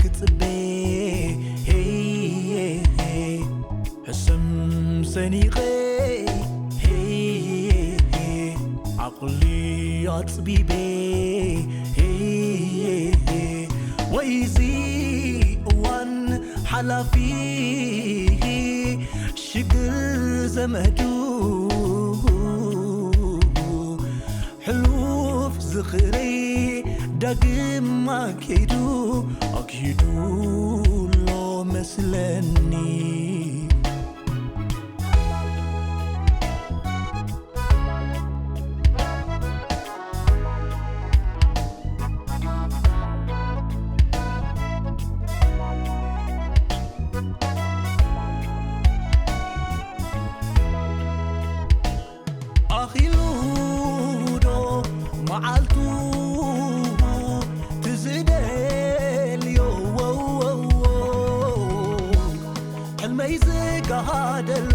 ክጽበ ሄይ ሕስም ሰኒቐ ሄይ ዓቕሊ ኣጽቢበ ሄይ ወይዚ እዋን ሓላፊ ሽግር ዘመዱ ሕሉፍ ዝኽረይ ዳግም ኣንኪዱ ኣግሂዱ ኣሎ መስለኒ። ኣኺሉ ዶ መዓልቱ ትዝደልዮ ሕልመይ ዝጋሃደሉ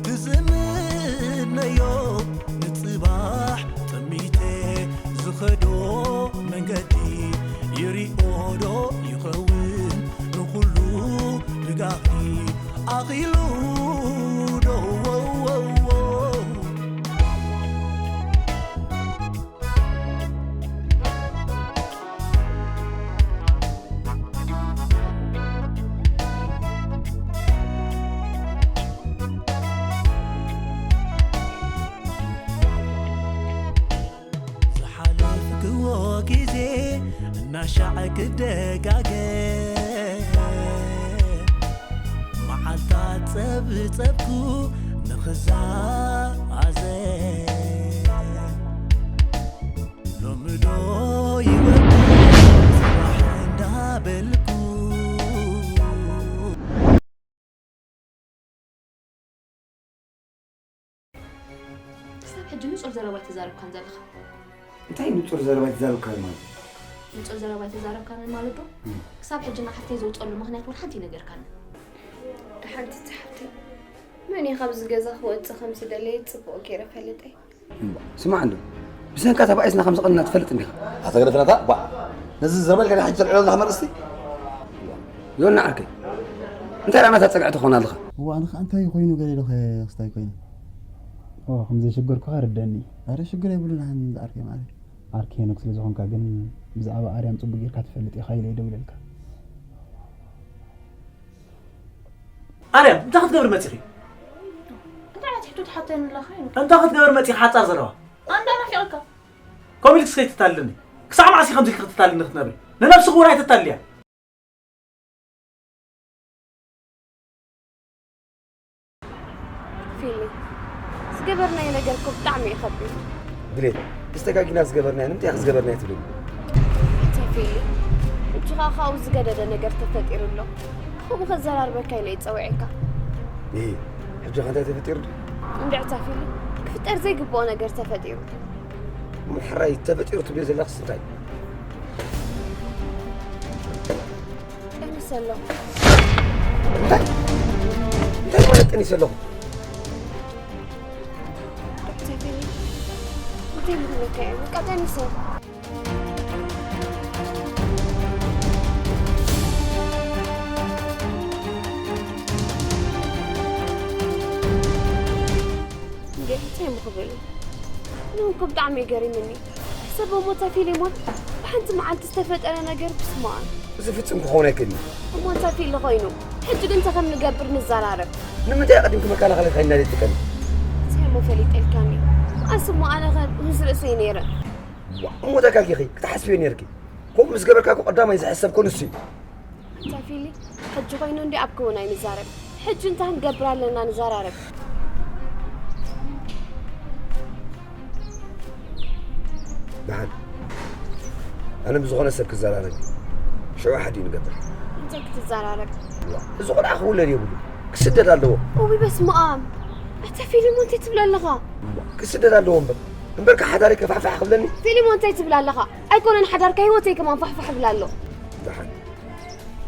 ትዝምነዮ ንጽባሕ ጠሚተ ዝኸዶ መንገዲ ይሪኦ ዶ ይኸውን ንኹሉ ብጋኺ ኣኺሉ ዶ ዝሓለፍክዎ ግዜ እናሻዕ ክደጋገም መዓልታት ጸብጸብኩ ንኽዛዘም ሎሚ ዶ ይወድእ ጽባሕ እንዳበልኩ። ክሳብ ሕጂ ንጹር ዘረባ ኣይተዛረብካን ዘለኻ። እንታይ ንጹር ዘረባ ኣይተዛረብካን ማለት? ንጹር ዘረባ ኣይተዛረብካን ማለት ዶ? እም። ክሳብ ሕጂ ንሓፍተይ ዘውጸሉ ምኽንያት እውን ሓንቲ ኣይነገርካን። ደሓን ትቲ ሓፍተይ፣ መን እዩ ካብዚ ገዛ ክወጽእ ከም ዝደለየ ጽቡቕ ገይረ ፈልጠ። እምባ፣ ስማዕ እንዶ፣ ብሰንካ ተባኢስና ከም ዝቐንና ትፈልጥ እንዲኻ። ኣታ ገደፈናታ፣ ባ፣ ነዚ ዘረባ ኢልካ ሕጂ ተልዕሎ ኣለኻ መርእስቲ? ዮና ዓርከይ፣ እንታይ ደኣ ናታ ጸግዒ ትኾን ኣለኻ? እዋ፣ ኣነ ኸኣ እንታይ ኮይኑ ገለ ኢለ ኸ ክስታይ ኮይነ? ኦ፣ ከም ዘይሽገርኩኻ ርደኒ። ኣረ፣ ሽግር የብሉን፣ ኣነ ዓርከይ ማለት። ዓርከይ ሄኖክ ስለ ዝኾንካ ግን ብዛዕባ ኣርያም ጽቡቕ ጌርካ ትፈልጥ ኢኻ ኢለ እየ ደዊለልካ። ኣርያም፣ እንታይ ክትገብር መጺኺ? እንታይ ዓይነት ሕቶ ትሓተኒ ኣለኻ? እንታይ ክትገብር መጺኺ ሓጻር ዘረባ? ኣንዳ ናፊቕካ። ከምኡ ኢልክስ ከይተታልልኒ። ክሳዕ መዓስ ኢኺ ከምዚ ኢልኪ ክትታልልኒ ክትነብሪ? ንነብስኺ እውን ኣይተታልልያ። ፊሊ፣ ዝገበርናዮ ነገር እኮ ብጣዕሚ እዩ ከቢድ። ብሌን፣ ምስ ተጋጊና ዝገበርናዮ ንምንታይ ኢኺ ዝገበርናዮ ትብልኒ? እንታይ ፊሊ፣ ሕጂ ኸኣ ካብኡ ዝገደደ ነገር ተፈጢሩ ኣሎ። ከምኡ ከዘራርበካ ኢለ እየ ጸዊዐካ። እሂ፣ ሕጂ ኸ እንታይ ተፈጢሩ ድዩ? እንድዕታ ፊሊ፣ ክፍጠር ዘይግብኦ ነገር ተፈጢሩ። እሞ ሕራይ ተፈጢሩ ትብልዮ ዘለኽስ እንታይ? ጠኒሰ ኣለኹ። እንታይ? እንታይ ማለት ጠኒሰ ኣለኹ? ዶክተር ፊሊ፣ እንታይ ልብለካ እየ? በቃ ጠኒሰ። እንዴ፣ እንታይ እሞ ክብል? ንእኮ ብጣዕሚ እዩ ገሪምኒ። ሕሰቦ ሞታ ፊሊሞን ብሓንቲ መዓልቲ ዝተፈጠረ ነገር ብስመኣብ። እዚ ፍጹም ክኸውን ኣይክእልን እዩ። እሞ እንታይ ፊሊ ኮይኑ? ሕጂ ግን እንታይ ከም ንገብር ንዘራረብ። ንምንታይ ኣቐዲምኪ መከላኸሊ ኸይንና ዘይትጥቀሚ? እንታይ እሞ ፈሊጠልካኒ? ኣስ እሞ ኣነ ኸ ምስ ርእሰይ ነይረ። ዋ፣ እሞ ተጋጊኺ፣ ክትሓስብዮ ነይርኪ። ከምኡ ምስ ገበርካ እኮ ቀዳማይ ዝሕሰብ እኮ ንሱ እዩ። ኣንታ ፊሊ፣ ሕጂ ኮይኑ እንዲ ኣብ ክውን ኣይንዛረብ። ሕጂ እንታይ ክንገብር ኣለና ንዘራረብ። ደሓን። ኣነ ብዝኾነ ሰብ ክዘራረብ እዩ። ሽዑ ሓዲኡ ንገብር። እንታይ ክትዘራረብ? ዋ፣ እዚ ቆልዓ ክውለድ የብሉ። ክስደድ ኣለዎ። እውይ በስመ ኣብ። ኣታ ፊሊ እሞ እንታይ ትብል ኣለኻ? ዋ፣ ክስደድ ኣለዎ እምበር። እምበርካ ሓዳሪ ከፋሕፋሕ ክብለኒ? ፊሊ እሞ እንታይ ትብል ኣለኻ? ኣይኮነን ሓዳርካ ህይወተይ ከማን ፋሕፋሕ ይብል ኣሎ። ደሓን።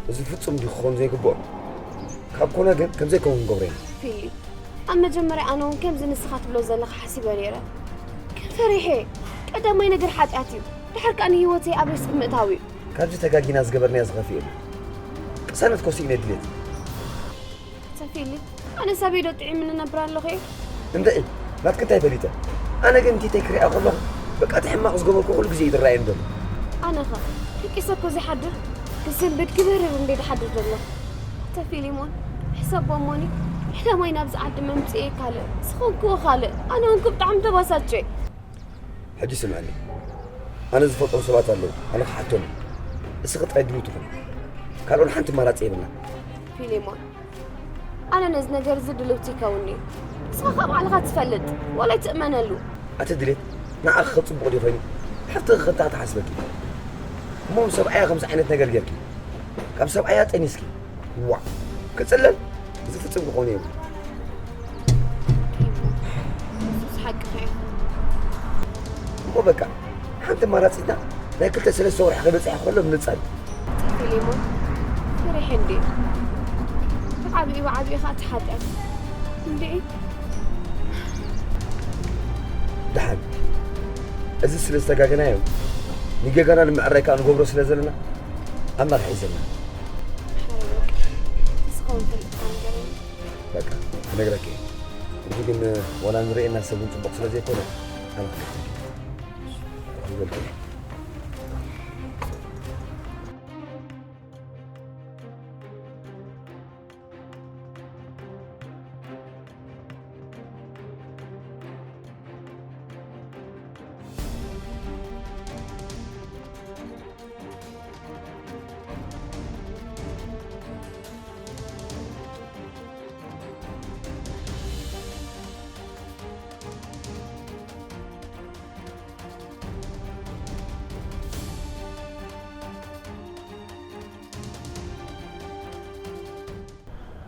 እዚ ፍጹም ድዩ ክኸውን ዘይግብኦ? ካብ ኮነ ግን ከም ዘይከውን ክንገብሮ ኢና። ፊሊ፣ ኣብ መጀመርያ ኣነ እውን ከምዚ ንስኻ ትብሎ ዘለኻ ሓሲበ ነይረ። ግን ፈሪሐ። ቀዳማይ ነገር ሓጢኣት እዩ። ድሓር ከኣ ንህይወተይ ኣብ ሪስክ ምእታው እዩ። ካብዚ ተጋጊና ዝገበርናዮ ዝኸፍእ የለን። ቅሳነት ኮሲእነ ድሌት። ተፊሊ ኣነ ሳበይ ዶ ጥዒምኒ ነብር ኣለኹ እየ? እንድዒ ናትኪ እንታይ ፈሊጠ? ኣነ ግን እንቲተይ ክሪኣ ከለኹ በቃ እቲ ሕማቕ ዝገበርኩ ኩሉ ግዜ እዩ ዝረኣየኒ ዘሎ። ኣነኸ ደቂሰ እኮ ዘይሓድር ክስንብድ ክብርር እንደ ዝሓድር ዘሎ። ተፊሊሞን ሕሰቦ እሞኒ ዕላማይ ናብዚ ዓዲ መምፅኤ ካልእ ዝኸንክዎ ካልእ ኣነ ወንኩ ብጣዕሚ ተባሳጨ። ሕጂ ስምዐኒ፣ ኣነ ዝፈጥሮ ሰባት ኣለዉ፣ ኣነ ክሓቶም። እስኺ ጥራይ ድልውቲ ኩኒ። ካልኦን ሓንቲ ኣማራፂ የብልና። ፊሊሞን ኣነ ነዚ ነገር እዚ ድልውቲ ይከውኒ። ንስኻ ካብ ባዕልኻ ትፈልጥ ወላ ይትእመነሉ። ኣቲ ድሌት ንዓኺ ከፅቡቕ ድዩ ኮይኑ? ሓፍትኺ ከንታ ትሓስበኪ። እሞ ምስ ሰብኣያ ከምዚ ዓይነት ነገር ጌርኪ ካብ ሰብኣያ ጠኒስኪ ዋ ክፅለል እዚ ፍፁም ክኾነ የብሉ። ሓቅኻ እሞ በቃ ሓንቲ ኣማራፂትና ናይ ክልተ ሰለስተ ወርሒ ከይበፅሐ ከሎ ምንፃል። ፊሊሞን ፍርሒ እንዲ ብዓብኡ ብዓብኡ ኸዓ ትሓጥር እንዲ ደሓን እዚ ስለ ዝተጋገናዮ ንጌጋና ንምዕራይ ከዓ ንገብሮ ስለ ዘለና ኣማርሒ እዩ ዘለና። እስኸውን ፈልጥካ ነገር እዩ በቃ ክነግረኪ እየ። እዚ ግን ዋላ ንርእየና ሰብ እውን ፅቡቕ ስለ ዘይኮነ ኣነ ክነግረኪ እየ። ይበልኩ እየ።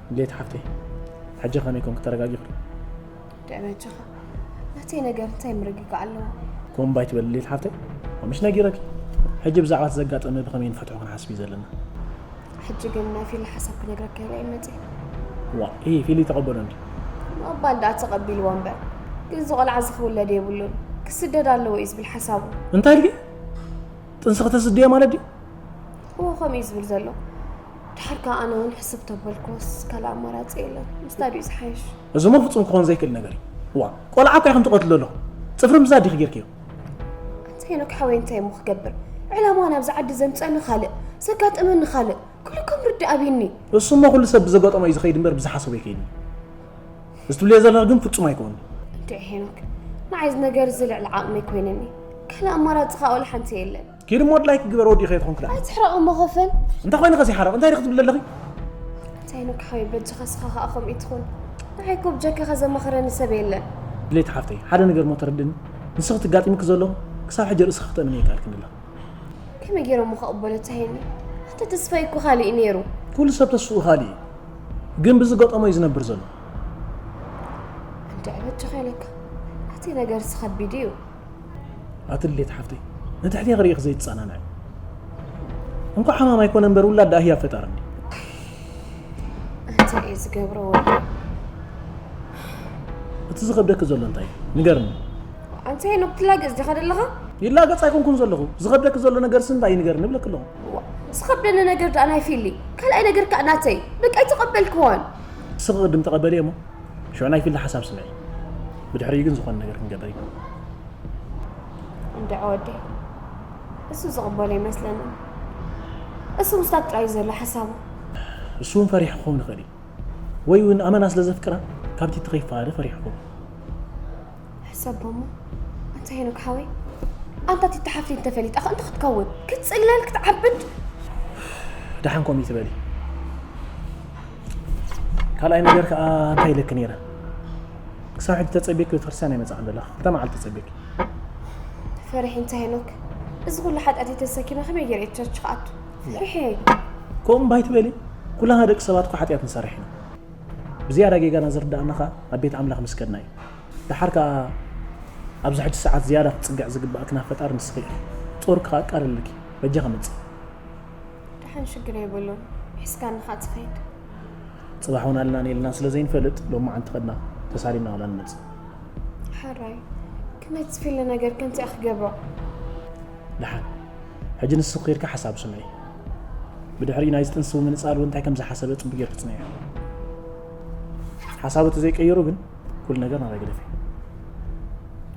ድሌት ሓፍተይ፣ ሕጂ ከመይ ኮንክ ተረጋጊኹ ዶ? ደበጅኻ ናተይ ነገር እንታይ ምርግጋእ ኣለዎ? ኮምባይ ትበል ድሌት ሓፍተይ፣ ከምሽ ነጊረኪ። ሕጂ ብዛዕባ እቲ ዘጋጠመ ብኸመይ ንፈትሖ ክንሓስብ እዩ ዘለና። ሕጂ ግን ናይ ፊሊ ሓሳብ ክነግረካ ኢለ እየ መፅእ። ዋ፣ ኢ ፊሊ ተቐበሎ እንዲ። ምቕባል ደኣ ተቐቢልዎ እምበር ግን እዚ ቆልዓ እዚ ክውለድ የብሉን ክስደድ ኣለዎ እዩ ዝብል ሓሳቡ። እንታይ ኢልኪ? ጥንሲ ከተስድዮ ማለት ድዩ? እዎ ከምኡ እዩ ዝብል ዘሎ። ድሓር ከኣ ኣነ እውን ሕስብ ተበልኩዎስ ካልእ ኣማራጺ የለን። ምስታ ድዩ ዝሓይሽ? እዚ እሞ ፍጹም ክኾን ዘይክእል ነገር እዩ። እዋ፣ ቆልዓ እኳ ኢኹም ትቐትሉ ዘለኹም። ጽፍሪ ምዛ ዲኺ ጌርክዮ? ኣንታ ሄኖክ ሓወይ እንታይ እሞ ክገብር? ዕላማ ናብዚ ዓዲ ዘምጸኒ ካልእ፣ ዘጋጠመኒ ካልእ። ኩሉ ከም ርዳእ ኣብዩኒ። እሱ እሞ ኩሉ ሰብ ብዘጋጠሞ እዩ ዝኸይድ እምበር ብዝሓሰቦ ኣይከይድን። እዚ ትብልዮ ዘለኺ ግን ፍጹም ኣይኮነን። እንድዒ ሄኖክ፣ ንዓይ እዚ ነገር እዚ ልዕሊ ዓቕመይ ኮይኑኒ። ካልእ ኣማራጺ ከኣ ወላ ሓንቲ የለን። ኪድ እሞ ድላይኪ ግበር ወዲኺ ኣይትኾንኪ ደኣ። ኣይትሕረቕ እሞ ኸፈል። እንታይ ኮይነ ኸ ዘይሓርቕ? እንታይ ዲኺ ትብሊ ዘለኺ? እንታይ ሄኖክ ሓወይ በጃኻ ስኻ ኸኣ ከምኡ ኣይትኹን። ንዓይ እኮ ብጀካኻ ዘማኽረኒ ሰብ የለን። ድሌት ሓፍተይ፣ ሓደ ነገር እሞ ተረድእኒ። ንስኺ እቲ ኣጋጢሙኪ ዘሎ ክሳብ ሕጂ ርእስኺ ክተእምኒ ኣይከኣልክን ዘለኺ። ከመይ ገይረ እሞ ክቕበሎ ተሃይኒ? ኣንታ ተስፋይ እኮ ካልእ እዩ ነይሩ። ኩሉ ሰብ ተስፍኡ ካልእ እዩ። ግን ብዝገጠሞ እዩ ዝነብር ዘሎ። እንድዒ በጃኻ ኢለካ። ናተይ ነገርሲ ኸቢድ እዩ። ኣቲ ድሌት ሓፍተይ፣ ንትሕቴኺ ርኢኺ ዘይትጸናንዒ። እንኳዕ ሕማም ኣይኮነ እምበር ውላድ ደኣ ህያብ ፈጣሪ እንድዩ። እንታይ እየ ዝገብሮ ወዲ? እቲ ዝኸብደኪ ዘሎ እንታይ እዩ? ንገርኒ። ኣንታ ሄኖክ ትላገጽ ዲኻ ዘለኻ? ይላገጽ ኣይኮንኩን ዘለኹ። ዝኸብደኪ ዘሎ ነገርሲ እንታይ እዩ ንገርኒ እብለኪ ኣለኹ። ዋእ፣ ዝኸብደኒ ነገር ደኣ ናይ ፊሊ፣ ካልኣይ ነገር ከኣ ናተይ። በቃ ኣይተቐበልክዎን። ንስኺ ቅድም ተቐበልዮ እሞ ሽዑ ናይ ፊሊ ሓሳብ ስምዒ። ብድሕሪኡ ግን ዝኾነ ነገር ክንገብር ኢና። እንድዒ ወደይ፣ እሱ ዝቕበሎ ኣይመስለንን። እሱ ምስታት ጥራይ እዩ ዘሎ ሓሳቡ። እሱ እውን ፈሪሑ ክኸውን ይኽእል እዩ። ወይ እውን ኣመና ስለ ዘፍቅራ ካብቲ እቲ ከይፈቐደ ፈሪሑ ክኸውን። ሕሰቦ እሞ ኣንታ ሄኖክ ሓወይ፣ ኣንታ ቲቲ ሓፍተይ እንተፈሊጣ ኸ እንታይ ክትከውን? ክትጽለል ክትዓብድ? ደሓን ከምኡ ይትበሊ። ካልኣይ ነገር ከኣ እንታይ ኢለኪ ነይረ? ክሳብ ሕጂ ተጸቢየኪ ቤተክርስትያን ኣይመጻእክን ዘለኺ። ክልተ መዓልቲ ተጸቢየኪ። ፈሪሒ እንታይ ሄኖክ፣ እዚ ኩሉ ሓጢኣተይ ተሰኪመ ከመይ ገይረ እየ ቸርች ክኣቱ? ፈሪሒ። ከምኡ እምባ ኣይትበሊ። ኩላና ደቂ ሰባት እኮ ሓጢኣት ንሰርሕ ኢና። ብዝያዳ ጌጋና ዝርድኣና ኸኣ ኣብ ቤት ኣምላኽ ምስ ከድና እዩ። ደሓር ከኣ ኣብዚ ሕጂ ሰዓት ዝያዳ ክትጽግዒ ዝግብኣኪ ናብ ፈጣሪ ንስኺ ኢኺ። ጾርኪ ከኣ ኣቃልለኪ። በጃኺ ምጺ። ደሓን ሽግር የብሉን። ሒዝካኒ ኸኣ ትኸይድ። ጽባሕ እውን ኣለናን የለናን ስለ ዘይንፈልጥ ሎማዓንቲ ከድና ተሳሊምና ዋላ ንመጽእ። ሕራይ ክመጽእ ፊለ ነገር ከ እንታይ እየ ክገብሮ? ደሓን ሕጂ ንስኺ ከይድካ ሓሳቡ ስምዒ። ብድሕሪኡ ናይዚ ጥንሲ ምንጻል እውን እንታይ ከም ዝሓሰበ ጽቡቕ ጌርኪ ጽንዕዮ። ሓሳቡ ተዘይቀይሩ ግን ኩሉ ነገር ናባይ ግደፊ።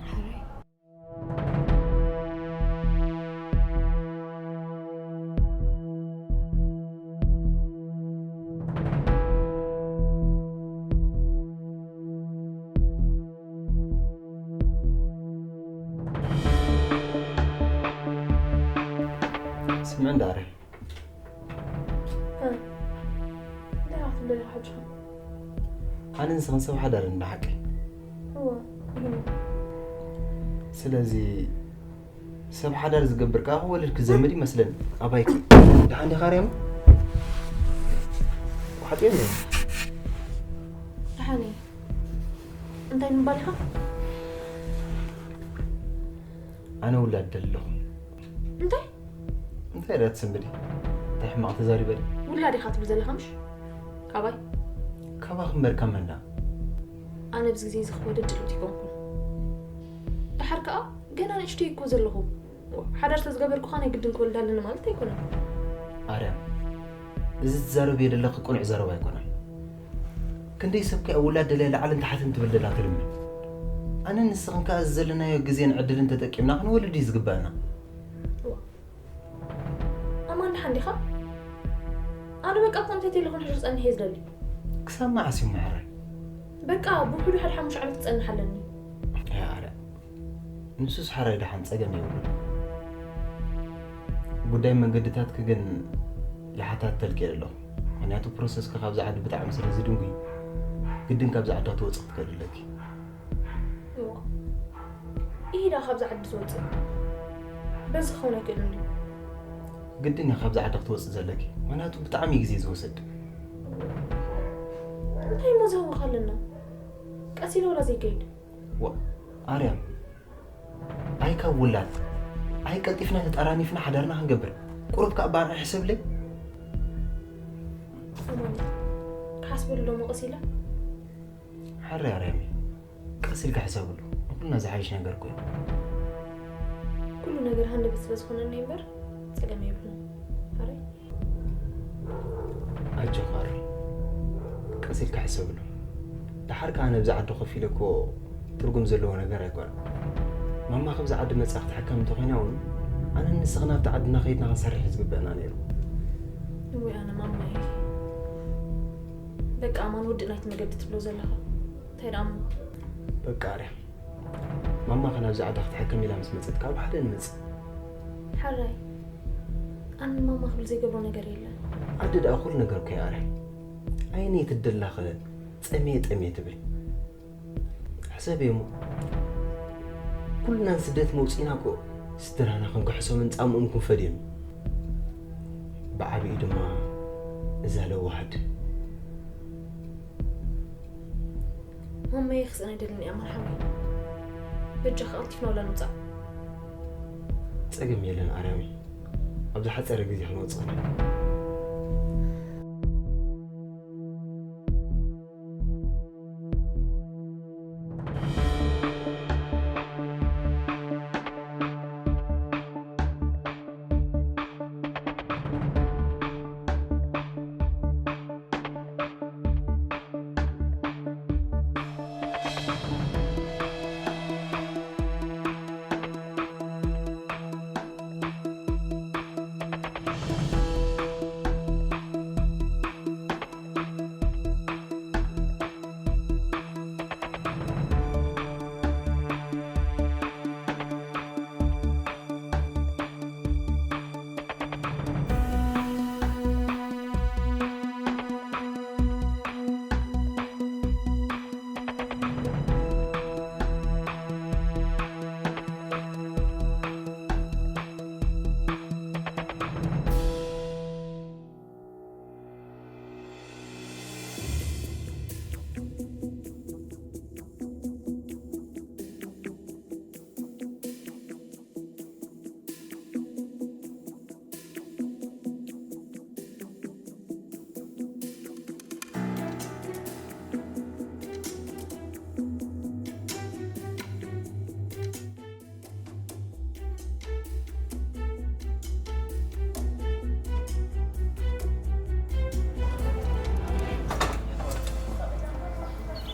ሓራይ። ስምዒ እንዳረ እንታይ ክትብለኒ ሓጅኻ? ኣነ ንስኽን ሰብ ሓዳር እንዳ ሓቂ። እወ፣ ይህሉ። ስለዚ ሰብ ሓዳር ዝገብር ከኣ ክወልድ ክዘምድ ይመስለኒ። ኣባይኪ። ደሓን ዲኻ ርያም? ሓጥዮ እንደ ደሓን እየ። እንታይ ምባል ኢኻ? ኣነ ውላድ ደለኹ። እንታይ? እንታይ ደኣ ትስምዲ? እንታይ ሕማቕ ተዛሪበ ድየ? ውላድ ኢኻ ትብል ዘለኻ ምሽ? ካባይ? ካባኺ እምበር ካብ መን ደኣ? ኣነ ኣብዚ ግዜ እዚ ክወልድ ድልውቲ ኣይኮንኩን። ደሓር ከኣ ገና ንእሽተይ እኮ ዘለኹ። ሓዳር ስለ ዝገበርኩ ከኣ ናይ ግድን ክወልድ ኣለኒ ማለት ኣይኮነን። ኣርያም፣ እዚ ትዛረብዮ ዘለኺ ቅኑዕ ዘረባ ኣይኮነን። ክንደይ ሰብ ከ ውላድ ደልያ ላዕልን ታሕትን ትብል ደላ ትልምን። ኣነን ንስኽን ከኣ እዚ ዘለናዮ ግዜን ዕድልን ተጠቂምና ክንወልድ እዩ ዝግበኣና። እዋ፣ ኣማን ደሓን ዲኻ? ኣነ በቃ እኮ እንታይ ተይለ ክንሕሹ ጸኒሐ እየ ዝደሊ። ክሳብ መዓስ እዩ መሕረይ? በቃ ብውሕዱ ሓደ ሓሙሽተ ዓመት ክጸንሕ ኣለኒ። ኣረ፣ ንሱስ ሓራይ ደሓን ጸገም የብሉን። ጉዳይ መንገድታትኪ ግን ይሓታተልኪ እየ ዘለኹ። ምኽንያቱ ፕሮሰስኪ ካብዚ ዓዲ ብጣዕሚ ስለ ዝድንጉይ ግድን ካብዚ ዓዲ ክትወጺ ክትክእሊ ኣለኪ። እዋ፣ ኢሂ ደኣ ካብዚ ዓዲ ዝወጽእ? በዚ ክኸውን ኣይክእልን ድዩ? ግድን እያ ካብዚ ዓዲ ክትወጽእ ዘለኪ። ምኽንያቱ ብጣዕሚ እዩ ግዜ ዝወስድ። እንታይ እሞ ዝህወኽ ኣለና? ቀስ ኢለ ወላ ዘይከይድ? ዋ፣ ኣርያም፣ ኣይ ካብ ውላድ፣ ኣይ ቀልጢፍና ተጠራኒፍና ሓዳርና ክንገብር። ቁሩብ ከኣ ብኣርኣይ ሕሰብለይ። ኣማን፣ ክሓስበሉ ዶ እሞ ቀስ ኢለ? ሓራይ ኣርያም፣ ቀስ ኢልካ ሕሰብሉ። ንኩልና ዝሓይሽ ነገር እኮ እዩ። ኩሉ ነገር ሃንደበት ስለ ዝኾነኒ እምበር ጸገም የብሉን። ሓራይ። ኣጆኻ ኣሪ፣ ቀስ ኢልካ ሕሰብሉ። ደሓር ከኣ ነብዚ ዓዲ ኮፍ ኢለ እኮ ትርጉም ዘለዎ ነገር ኣይኮነን። ማማ ካብዚ ዓዲ መጺኣ ክትሕከም እንተኾይና እውን ኣነን ንስኽን ኣብቲ ዓድና ከይድና ክንሰርሕ እዩ ዝግበአና ነይሩ። እወ ኣነ ማማየ። በቃ ኣማን ውድእ ናይቲ መገዲ ትብሎ ዘለኻ። እንታይ ደኣ እሞ? በቃ ኣርያም፣ ማማ ከ ናብዚ ዓዲ ክትሕከም ኢላ ምስ መጸት ካብ ሓደ ንመጽእ። ሓራይ፣ ኣነ ንማማ ክብል ዘይገብሮ ነገር የለን። ዓዲ ደኣ ኩሉ ነገር እኮ እዩ ኣርያም። ኣየነይቲ ደላኸ ጸምየ ጠምየ ትብል? ሕሰብዮ እሞ፣ ኩልና ንስደት መውጺእና እኮ ስድራና ክንክሕሶምን ጻምኦም ክንፈድዮም። ብዓቢኡ ድማ እዛ ለዋህ ዓዲ። ማማየ ክስእን ኣይደልን እየ ኣማን ሓወይ። በጃኻ ቀልጢፍና ውላ ንውጻእ። ጸገም የለን ኣርያሚ። ኣብ ዝሓጸረ ግዜ ክንወጽእ ኢና።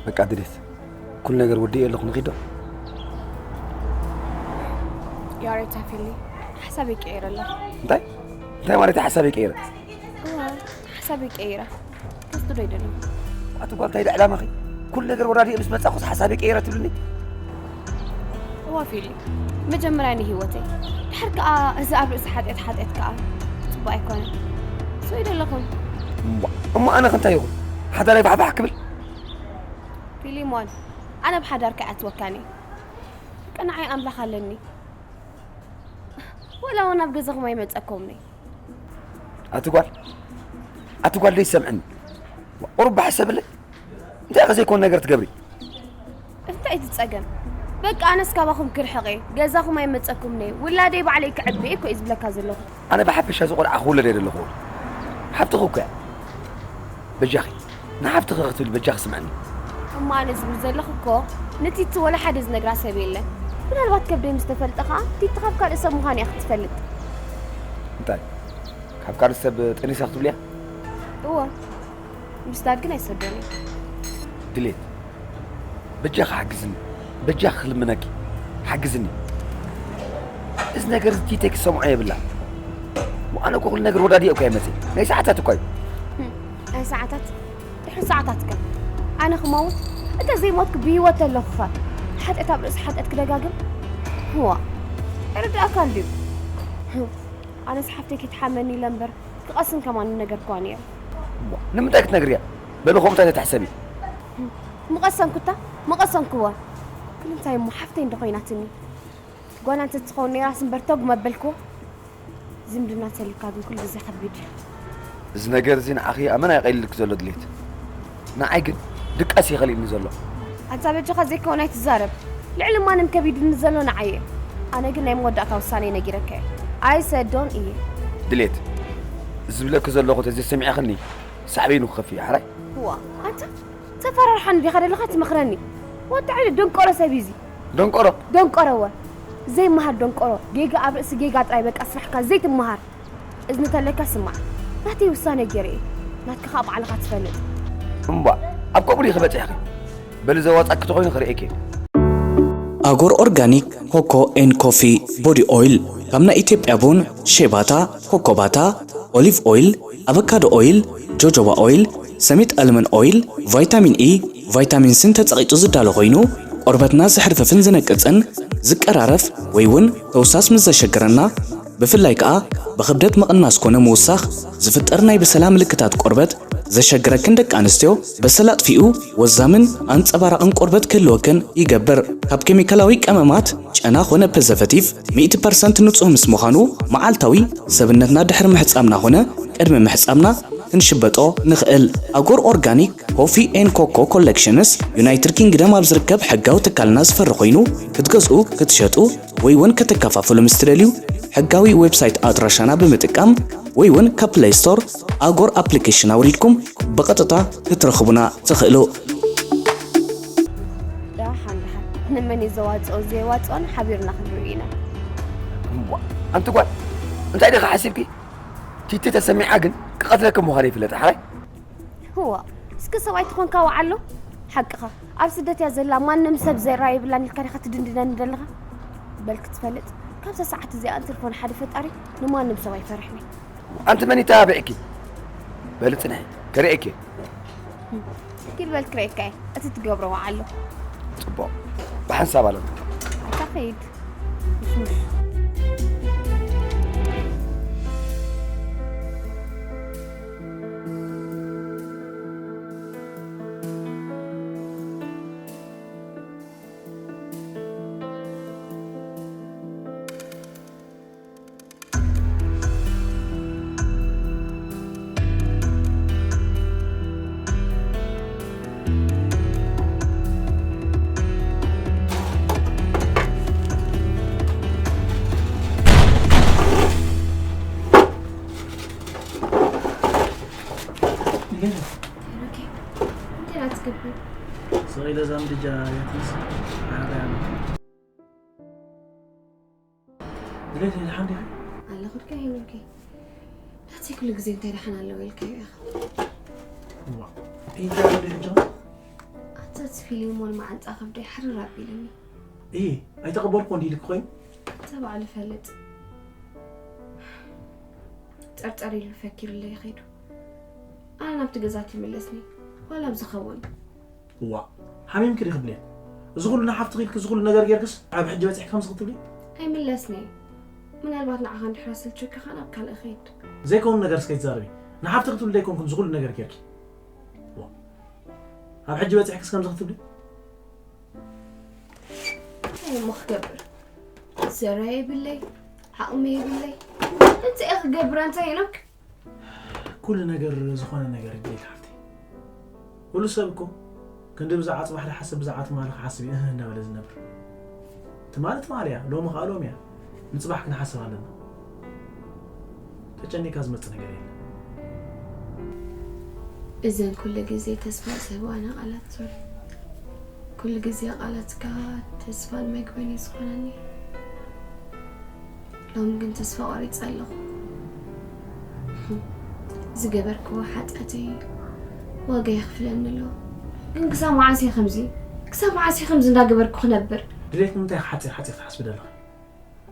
በቃ ድሌት፣ ኩሉ ነገር ወዲኤ ኣለኹ፣ ንኺዶ። ያሬታ ፊሊ ሓሳብ ይቀየረ ኣሎ። እንታይ እንታይ ማለት ሓሳብ ይቀየረ? ሓሳብ ይቀይረ። ከስቱ ዶ ይደለ? ኣቲ ጓል እንታይ ዕላማኺ? ኩሉ ነገር ወራዲኤ ምስ መጻኹስ ሓሳብ ይቀየረ ትብልኒ? እዋ ፊሊ፣ መጀመርያ ንህይወተይ ድሕር ከኣ እዚ ኣብ ርእሲ ሓጢኣት ሓጢኣት ከኣ ጽቡቅ ኣይኮነ። ሰው ይደለኹም። እሞ ኣነ ከንታይ ይኹን ሓዳራይ ባሕባሕ ክብል? ፊሊሞን፣ ኣነ ብሓዳር ከኣትወካኒ። ቀናዓይ ኣምላኽ ኣለኒ። ወላ እውን ኣብ ገዛኹም ኣይመጸኩምኒ። ኣቲ ጓል ኣቲ ጓል ደይ ሰምዕኒ። ቁሩብ ባሕሰብለይ። እንታይ ከ ዘይኮን ነገር ትገብሪ? እንታይ እቲ ጸገም? በቃ ኣነስ ካባኹም ክርሕቕ እየ። ገዛኹም ኣይመጸኩምኒ። ውላደይ ባዕለይ ክዕቢ እኮ እዩ ዝብለካ ዘለኹ። ኣነ ብሓፈሻ እዚ ቆልዓ ክውለድ እየ ዘለኹ። ሓፍትኺ እኮ እያ። በጃኺ ንሓፍትኺ ክትብል በጃኺ ስምዕኒ። እሞ ኣነ ዝብል ዘለኹ እኮ ንቲቲ ወላ ሓደ ዝነግራ ሰብ የለን። ምናልባት ከብደይ ምስ ተፈልጠ ኸዓ ቲቲ ካብ ካልእ ሰብ ምዃን እያ ክትፈልጥ። እንታይ ካብ ካልእ ሰብ ጠኒሳ ክትብልያ? እወ ምስዳድ ግን ኣይሰዶን እዩ። ድሌት በጃኺ ሓግዝኒ፣ በጃኺ ክልምነኪ ሓግዝኒ። እዚ ነገር እዚ ቲቴ ክሰምዖ የብላ። ኣነ እኮ ኩሉ ነገር ወዳዲኦ እኮ ይመፅእ ናይ ሰዓታት እኳ እዩ። ናይ ሰዓታት ድሕሪ ሰዓታት ከ ኣነ ክመውት እንተ ዘይሞትኩ ብህይወት ኣለኹ ኸ ሓጢኣት ኣብ ርእሲ ሓጢኣት ክደጋግም? ህዋ ኣይርድኣካን ድዩ? ኣነስ ሓፍተይ ከይትሓመኒ ኢለ እምበር ክቐስን ከማን ምነገርክዋ ነይረ። እሞ ንምንታይ ክትነግርያ? በሊ ከምኡ እንታይ ተትሕሰቢ? ምቐሰንኩታ ምቐሰንክዋ። ግን እንታይ እሞ ሓፍተይ እንዶ ኮይናትኒ። ጓና እንተትኸውን ነይራስ እምበር ተጉ መበልክዎ። ዝምድና እንተልካ ግን ኩሉ ግዜ ከቢድ እዩ። እዚ ነገር እዚ ንዓኺ ኣመና የቐሊልኪ ዘሎ ድሌት። ንዓይ ግን ድቃስ ይኸልእኒ ዘሎ። ኣንታ በጃኻ ዘይከውን ኣይትዛረብ። ልዕሊ ማንም ከቢድኒ ዘሎ ንዓይ እዩ። ኣነ ግን ናይ መወዳእታ ውሳነይ ነጊረካ እየ። ኣይሰዶን እየ። ድሌት፣ ዝብለኪ ዘለኹ ተዘይሰሚዕኽኒ ሳዕቤኑ ክኸፍእ እዩ ሓራይ። እዋ ኣንታ ተፈራርሓኒ ዲኻ ዘለኻ ትመኽረኒ? ወዲ ዓይነ ደንቆሮ ሰብ እዩ እዚ። ደንቆሮ ደንቆሮ እወ። ዘይመሃር ደንቆሮ። ጌጋ ኣብ ርእሲ ጌጋ ጥራይ በቃ ስራሕካ ዘይትመሃር። እዝኒ ተለካ ስማዕ። ናተይ ውሳነ ገይረ እየ። ናትካ ኸኣ ባዕልኻ ትፈልጥ። እምቧእ ኣብ ከምኡ ዲኺ በጺሕኺ? በሊ ዘዋጻኪ ተኾይኑ ክርእየኪ እየ። ኣጎር ኦርጋኒክ ኮኮ ኤን ኮፊ ቦዲ ኦይል ካብ ናይ ኢትዮጵያ ቡን፣ ሼባታ፣ ኮኮባታ፣ ኦሊቭ ኦይል፣ ኣቨካዶ ኦይል፣ ጆጆባ ኦይል፣ ሰሚት ኣልመን ኦይል፣ ቫይታሚን ኢ፣ ቫይታሚን ሲን ተጸቒጡ ዝዳሎ ኮይኑ ቆርበትና ዝሕርፍፍን ዝነቅጽን ዝቀራረፍ ወይ እውን ተውሳስ ምስ ዘሸግረና ብፍላይ ከኣ ብኽብደት ምቕናስ ኮነ ምውሳኽ ዝፍጠር ናይ በሰላ ምልክታት ቆርበት ዘሸግረክን ደቂ ኣንስትዮ በሰላ ኣጥፊኡ ወዛምን ኣንጸባራቕን ቆርበት ክህልወክን ይገብር። ካብ ኬሚካላዊ ቀመማት ጨና ኾነ ፕሪዘርቨቲቭ ሚእቲ ፐርሰንት ንጹህ ምስ ምዃኑ መዓልታዊ ሰብነትና ድሕሪ ምሕጻብና ኾነ ቅድሚ ምሕጻብና ክንሽበጦ ንኽእል። ኣጎር ኦርጋኒክ ኮፊ ኤን ኮኮ ኮሌክሽንስ ዩናይትድ ኪንግደም ኣብ ዝርከብ ሕጋዊ ትካልና ዝፈሪ ኮይኑ ክትገዝኡ ክትሸጡ ወይ እውን ከተከፋፍሉ ምስ ትደልዩ ሕጋዊ ዌብሳይት ኣድራሻና ብምጥቃም ወይ እውን ካብ ፕለይ ስቶር ኣጎር ኣፕሊኬሽን ኣውሪድኩም ብቐጥታ ክትረኽቡና ትኽእሉ። ደሓን ደሓን ንመን እዩ ዘዋፅኦ ዘየዋፅኦን ሓቢርና ክንርኢ ኢና። እዋ ኣንቲ ጓል እንታይ ዲኻ ሓሲብኪ? ቲቲ ተሰሚዓ ግን ክቐትለኪ ምዃኑ ይፍለጥ ሓራይ። ህዋ እስኪ ሰብኣይ ተኾንካ ወዓሎ ሓቅኻ ኣብ ስደት እያ ዘላ ማንም ሰብ ዘራ የብላን ኢልካ ዲኻ ትድንድነኒ ዘለኻ? በል ክትፈልጥ ካብዛ ሰዓት እዚኣ እንትርፎ ንሓደ ፈጣሪ ንማንም ሰብ ኣይፈርሕን እዩ። ኣንቲ መን ይተባብዕኪ? በሊ ጽንሒ ክርእየኪ። ኪድ በል ክርእየካ እየ እቲ ትገብሮ ወዓሎ። ጽቡቕ ብሓንሳብ ኣለና። ኣታ ኸይድ ምሽምሽ። ስቕ ኢለ እዛ ምድጃ እያ ትመስል። ድሌት ደሓን ዲኺ? ኣለኹ ድካ ሄኖከይ። ናተይ ኩሉ ግዜ እንታይ ደሓን ኣለዎ ኢልካዮ ኢኻ። እዋ። እንታይ ደኣ ደረጃ? ተስፊ ሊሞን መዓንጣ ከብደይ ሓርር ኣቢሉኒ። እይ ኣይተቐበልኩ እንዲ ኢልክ ኮይኑ ተባዕሉ ፈልጥ ጠርጠር ኢሉ ፈኪሩለይ ኸይዱ። ኣነ ናብቲ ገዛት ይምለስኒ ዋላ ብዝኸውን። እዋ ሓሚምክ ዲ ክብልየ እዚ ኩሉ ንሓፍቲ ኺልክ እዚ ኩሉ ነገር ጌርክስ ኣብ ሕጂ በፂሕክ ከምዚ ክትብሊ ኣይምለስኒ። ምናልባት ንዓኻ እንድሕራ ስልችካ ኸዓ ናብ ካልእ ኸይድ። ዘይከውን ነገር እስከ ይትዛረቢ። ንሓፍቲ ክትብሊ ዘይኮንኩን እዚ ኩሉ ነገር ጌርኪ እዋ ኣብ ሕጂ በፂሕክስ ከምዚ ክትብሊ እንታይ እሞ ክገብር? ዘራ የብለይ፣ ዓቕሚ የብለይ። እንታይ እየ ክገብር ኣንታ ሄኖክ? ኩሉ ነገር ዝኾነ ነገር ይድልይ ሓፍቲ። ኩሉ ሰብ እኮ ክንዲ ብዛዕባ ፅባሕ ዝሓስብ ብዛዕባ ትማሊ ክሓስብ እዩ እህ እንዳበለ ዝነብር። ትማሊ ትማሊ እያ፣ ሎሚ ከዓ ሎሚ እያ። ንፅባሕ ክንሓስብ ኣለና። ተጨኒካ ዝመፅእ ነገር የለን። እዘን ኩሉ ግዜ ተስፋ ዝህባና ቃላት ሶሪ። ኩሉ ግዜ ቃላትካ ተስፋን መግብን እዩ ዝኾነኒ። ሎም ግን ተስፋ ቆሪፀ ኣለኹ። ዝገበርክዎ ሓጢኣተይ ዋጋ የኽፍለኒ ኣሎ። ግን ክሳብ መዓስ እየ ከምዚ ክሳብ መዓስ እየ ከምዚ እንዳገበርኩ ክነብር? ድሌት ንምንታይ ኢኻ ሓፂር ሓፂር ትሓስቢ ዘለኺ?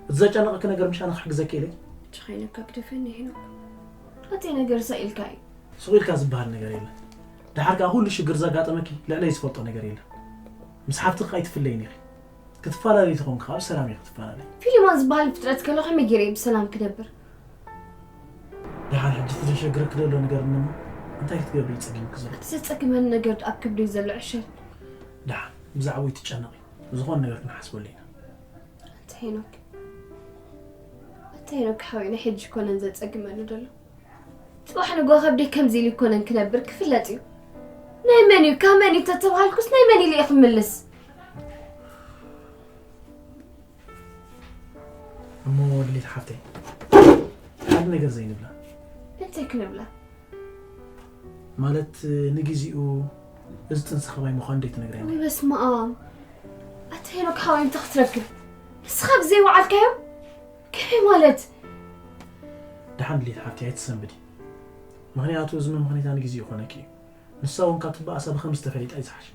እቲ ዘጨነቐኪ ነገር ምሻ ንክሕግዘኪ ኢለ። ችኸይነካ ክደፈኒ ሄኖክ። ኣተይ ነገር ሳኢልካ እዩ። ሱቕ ኢልካ ዝበሃል ነገር የለን። ደሓር ከዓ ኩሉ ሽግር ዘጋጠመኪ ልዕለይ ዝፈልጦ ነገር የለን። ምስ ሓፍትኺ ኣይትፍለይን ኢኺ። ክትፈላለዩ ተኾንኪ ከዓ ብሰላም ኢኺ ክትፈላለዩ። ፊሊሞን ዝበሃል ፍጥረት ከሎ ከመይ ገይረ እየ ብሰላም ክነብር? ደሓር ሕጂ እቲ ዘሸግረኪ ዘሎ ነገር እሞ እንታይ ክትገብሪ እዩ ፀጊሙኪ ዘሎ? እቲ ዘፀግመኒ ነገር ኣብ ከብደይ ዘሎ ዕሸል። ደሓር ብዛዕባኡ ኣይትጨነቒ። ዝኾነ ነገር ክንሓስበሉ ኢና። ኣንተ ሄኖክ ኣንተ ሄኖክ ሓወይ ናይ ሕጂ ኮነን ዘፀግመኒ ዘሎ። ፅባሕ ንጎ ከብደይ ከምዚ ኢሉ ይኮነን ክነብር ክፍለጥ እዩ። ናይ መን እዩ ካብ መን እዩ ተተባሃልኩስ ናይ መን ኢለ እየ ክምልስ? እሞ ድሌት ሓፍተይ ሓደ ነገር ዘይንብላ እንታይ ክንብላ? ማለት ንግዚኡ እዚ ጥንሲ ከማይ ምዃኑ ደይ ትነግረኒ? ወይ በስመ ኣብ ኣታ ሄኖክ ሓወይ እንታይ ክትረክብ ንስኻ ብዘይ ወዓልካዮ ከመይ ማለት? ደሓን ድሌት ሓፍተይ ኣይትሰንብዲ ምኽንያቱ እዚ መምኽኒታ ንግዚኡ ይኾነኪ እዩ ንሳ እውን ካብ ትበኣሳ ብኸምዚ ተፈሊጣ እዩ ዝሓሽ።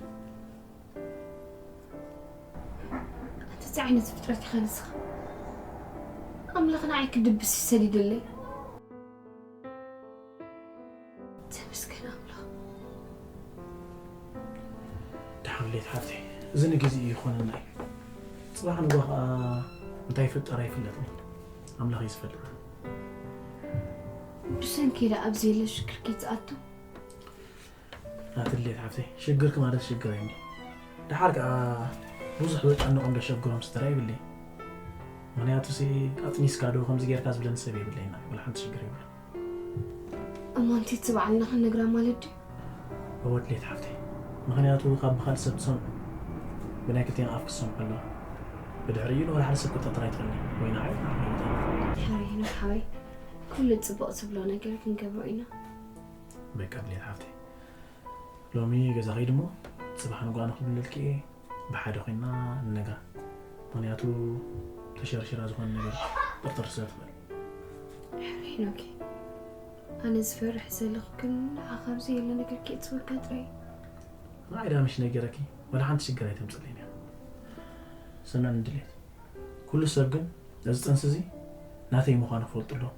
ኣንተ እንታይ ዓይነት ፍጥረት ኢኻ ንስኻ? ኣምላኽ ንዓይ ክድብስ እዩ ሰዲዱለይ። ተመስገን ኣምላኽ። ደሓን ሌት ሓፍተይ፣ እዚ ንግዜ እዩ ይኾነና እዩ። ጽባሕ ንግሆ ኸኣ እንታይ ይፍጠር ኣይፍለጥን እዩ። ኣምላኽ እዩ ዝፈልጥ። ብሰንኪ ኢለ ኣብ ዘየለ ሽግር ከይትኣቱ። ናትሌት ሓፍተይ ሽግርኪ ማለት ሽግረይ እንዲ ድሓር ከዓ ብዙሕ ዘጨንቖም ዘሸግሮም ስትራ የብለይ ምክንያቱ ሲ ኣጥኒስካ ዶ ከምዚ ጌርካ ዝብለኒ ሰብ የብለይና ወላ ሓንቲ ሽግር የብለ እሞ ኣንቲ እቲ ባዕልና ክንነግራ ማለት ድዩ እወ ድሌት ሓፍተይ ምክንያቱ ካብ ብካልእ ሰብ ትሰምዑ ብናይ ክልቴና ኣፍ ክሰምዑ ኣለዋ ብድሕሪኡ ንወላ ሓደ ሰብ ክጠርጥር ኣይትኽእልኒ ወይ ንዓይ ወይ ንዓይ ሓበይ ኩሉ ፅቡቕ ትብሎ ነገር ክንገብሮ ኢና በቃ ድሌት ሓፍተይ ሎሚ ገዛ ኸይድ እሞ ፅባሕ ንጓ ንኽብለልኪ እየ ብሓደ ኮይና ንነጋ ምክንያቱ ተሸርሽራ ዝኾነ ነገር ጥርጥር ስለ ትኽእል ሄኖኪ ኣነ ዝፈርሕ ዘለኹ ግን ንዓኻ ኣብዚ የለ ነገር ክእትወካ ጥራይ ንዓይ ዳ ምሽ ነገረኪ ወላ ሓንቲ ሽግር ኣይተምፅለይን እያ ስምዕኒ ድሌት ኩሉ ሰብ ግን እዚ ጥንሲ እዚ ናተይ ምዃኑ ክፈልጡ ኣለዎም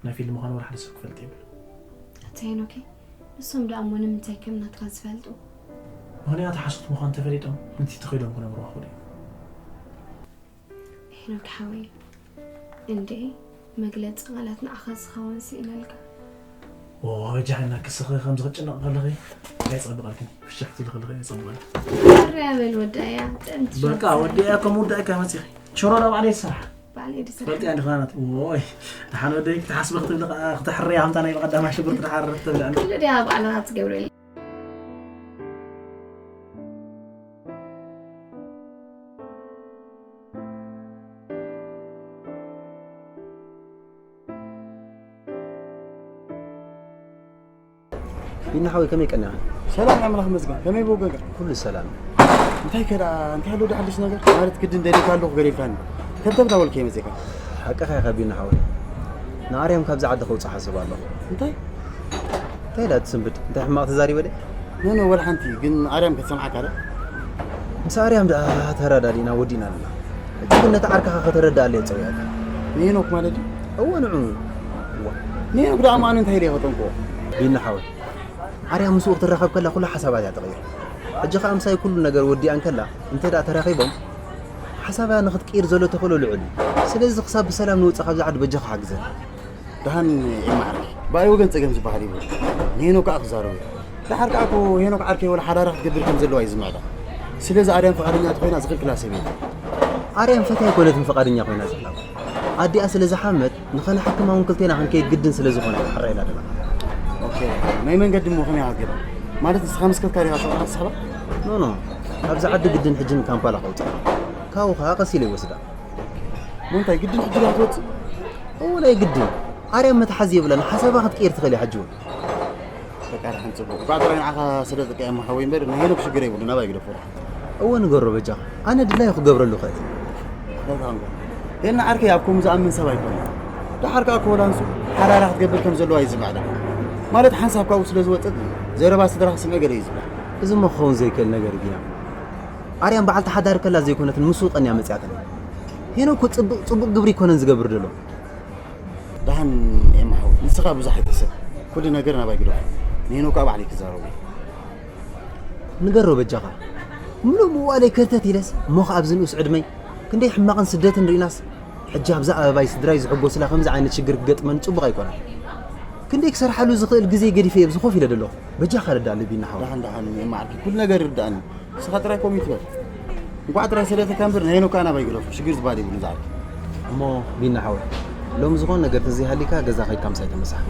ናይ ፊልም ምዃኑ ወላ ሓደ ሰብ ክፈልጥ የብሉ። ኣታ ሄኖከይ ንሶም ደኣ እሞ ንምንታይ ከም ናትካ ዝፈልጡ? ምኽንያቱ ሓሶት ምዃኑ ተፈሊጦም ንቲ ተኸይዶም ክነግሩ ክኽእሉ እዮም። ሄኖክ ሓወይ እንዴ መግለጺ ቃላት ንዓኻ ዝኸውን ስኢነልካ። ወጃና ክስኺ ከምዚ ክትጭነቕ ከለኺ ኣይጸብቐልክን ፍሽኽ ትብሊ ከለኺ ኣይጸብቐልክን። ኣረ በል ወዳእያ ጥዕምቲ በቃ ወዲያ ከም ውዳእካ መጺኺ ሽሮ ዳ ባዕለይ ዝሰርሓ። ባዕለይ ድስራሕ። ፈልጥያ እንዲ ፋናት። ዎይ። ደሓን ወደይ ክትሓስቢ ክትብሊ ከዓ ክትሕርያ ከምታ ናይ ብቐዳማይ ሽጉርቲ ደሓር ትብልዕኒ። ኩሉ ድያ ባዕልኻ ትገብረሉ። ቢኒ ሓወይ ከመይ ቀኒኻ? ሰላም ኣምላኽ ይመስገን። ከመይ ብወገንካ? ኩሉ ሰላም። እንታይ ከ ደኣ እንታይ ኣሎ ዶ ሓድሽ ነገር? ማለት ግድን ደሊካ ኣለኹ ገለ ኢልካኒ። ከብተብ ዳ በልካዮ መጺእካ? ሓቅኻ ኢኻ ቢኒ ሓወይ። ንኣርያም ካብዛ ዓዲ ከውጽእ ሓስብ ኣለኹ። እንታይ? እንታይ ኢላ ትስንብድ? እንታይ ሕማቕ ተዛሪበ ድየ? ኖ ኖ፣ ወላ ሓንቲ። ግን ኣርያም ክትሰምዓካ ዶ? ምስ ኣርያም ደኣ ተረዳዲና ወዲና ኣለና። ሕጂ ግን ነቲ ዓርካኻ ከተረድኣለይ ጸዊዕካ። ንሄኖክ ማለት እዩ? እወ፣ ንዑ። እዋ። ንሄኖክ ደኣ ማን እንታይ ኢለ ከጠንቅቖ? ቢና ሓወይ፣ ኣርያም ምስኡ ክትራኸብ ከላ ኩሉ ሓሳባት እያ ተቐይር። ሕጂ ኸኣ ምሳይ ኩሉ ነገር ወዲኣ እንከላ እንተ ደኣ ተራኺቦም፣ ሓሳባ ንኽትቅይር ዘሎ ተኽእሎ ልዑል እዩ። ስለዚ ክሳብ ብሰላም ንወጽእ ካብዚ ዓዲ በጃኻ ሓግዘን። ደሓን ኤማ ዓርከይ፣ ብኣይ ወገን ጸገም ዝበሃል የብሉን። ንሄኖክ ከኣ ክዛረቦ እየ። ደሓር ከኣ እኮ ሄኖክ ዓርከይ ወላ ሓዳራ ክትገብር ከም ዘለዋ እዩ ዝምዕዳ። ስለዚ ኣርያም ፍቓደኛ ተኾይና ዝኽልክላ ሰብ የለን። ኣርያም ፈትያ ኣይኮነትን ፍቓደኛ ኮይና ዘላ። ኣዲኣ ስለ ዝሓመት ንኸነሓክማ እውን ክልቴና ክንከይድ ግድን ስለ ዝኾነ እያ ሓራ ኢላ ደላ። ኦኬ፣ ናይ መንገዲ እሞ ከመይ ክትገብር? ማለት ንስኻ ምስ ከድካ ዲኻ ሸውዓተ ሓሳባ? ኖ፣ ኖ፣ ካብዚ ዓዲ ግድን ሕጂ ንካምፓላ ከውፅኣ። ካብኡ ኸዓ ቀስ ኢለ ይወስዳ። እሞ እንታይ ግድን ሕጂ ዲኻ ትወፅእ? እወ፣ ናይ ግድን። ኣርያም መትሓዚ የብላን፣ ሓሳባ ክትቅይር ትኽእል እያ ሕጂ እውን። በቃ፣ ደሓን፣ ጽቡቕ። እኳ ጥራይ ንዓኻ ስለ ጥቀየማ ሓወይ እምበር፣ ናይ ሄኖክ ሽግር የብሉን፣ ናባይ ግደፎ። እወ፣ ንገሮ በጃኻ። ኣነ ድላዩ ክገብረሉ እኽእል። እንታይ ትኾንካ? ሄና ዓርከይ ኣብ ከምኡ ዝኣምን ሰብ ኣይኮነን። ደሓር ከኣ ኮላ ንሱ ሓራራ ክትገብር ከም ዘለዋ እዩ ዝምዕዳ። ማለት ሓንሳብ ካብኡ ስለ ዝወጸት፣ ዘረባ ስድራ ክስምዕ ገለ እዩ ዝብላ። እዚ እሞ ክኸውን ዘይክእል ነገር እዩ ቢና። ኣርያም በዓልቲ ሓዳር ከላ ዘይኮነትን ምስኡ ቀንያ መጺኣትለይ። ሄኖክ እኮ ጽቡቕ፣ ጽቡቕ ግብሪ ኣይኮነን ዝገብር ዘሎ። ደሓን ኤማ ሓወይ፣ ንስኻ ብዙሕ ኣይትሕሰብ። ኩሉ ነገር ናባይ ግደፎ። ንሄኖክ ከኣ ባዕለይ ክዛረቦ። ንገሮ በጃኻ። ምሉእ ምዋለይ ከርተት ኢለስ፣ እሞ ኸኣ ኣብዚ ንኡስ ዕድመይ ክንደይ ሕማቕን ስደትን ርኢናስ፣ ሕጂ ኣብዛ ኣበባይ ስድራይ ዝሕጎስላ ከምዚ ዓይነት ሽግር ክገጥመን ጽቡቕ ኣይኮነን። ክንደይ ክሰርሓሉ ዝኽእል ግዜ ገዲፈ ኣብዚ ኮፍ ኢለ ዘለኹ። በጃኻ ረዳኣለይ ቢና ሓወይ። ደሓን፣ ደሓን፣ ኤማ ዓርከይ፣ ኩሉ ነገር ይርድኣኒ። ንስኻ ጥራይ ከምኡ ይትበል። እንኳዕ ጥራይ ሰደተካ እምበር፣ ንሄኖክ ከኣ ናባይ ግደፎ። ሽግር ዝበሃል የብሉን ዝዓርከይ። እሞ ቢና ሓወይ፣ ሎሚ ዝኾነ ነገር ተዘይሃሊካ ገዛ ከይድካ ምሳይ ተመሳሕ።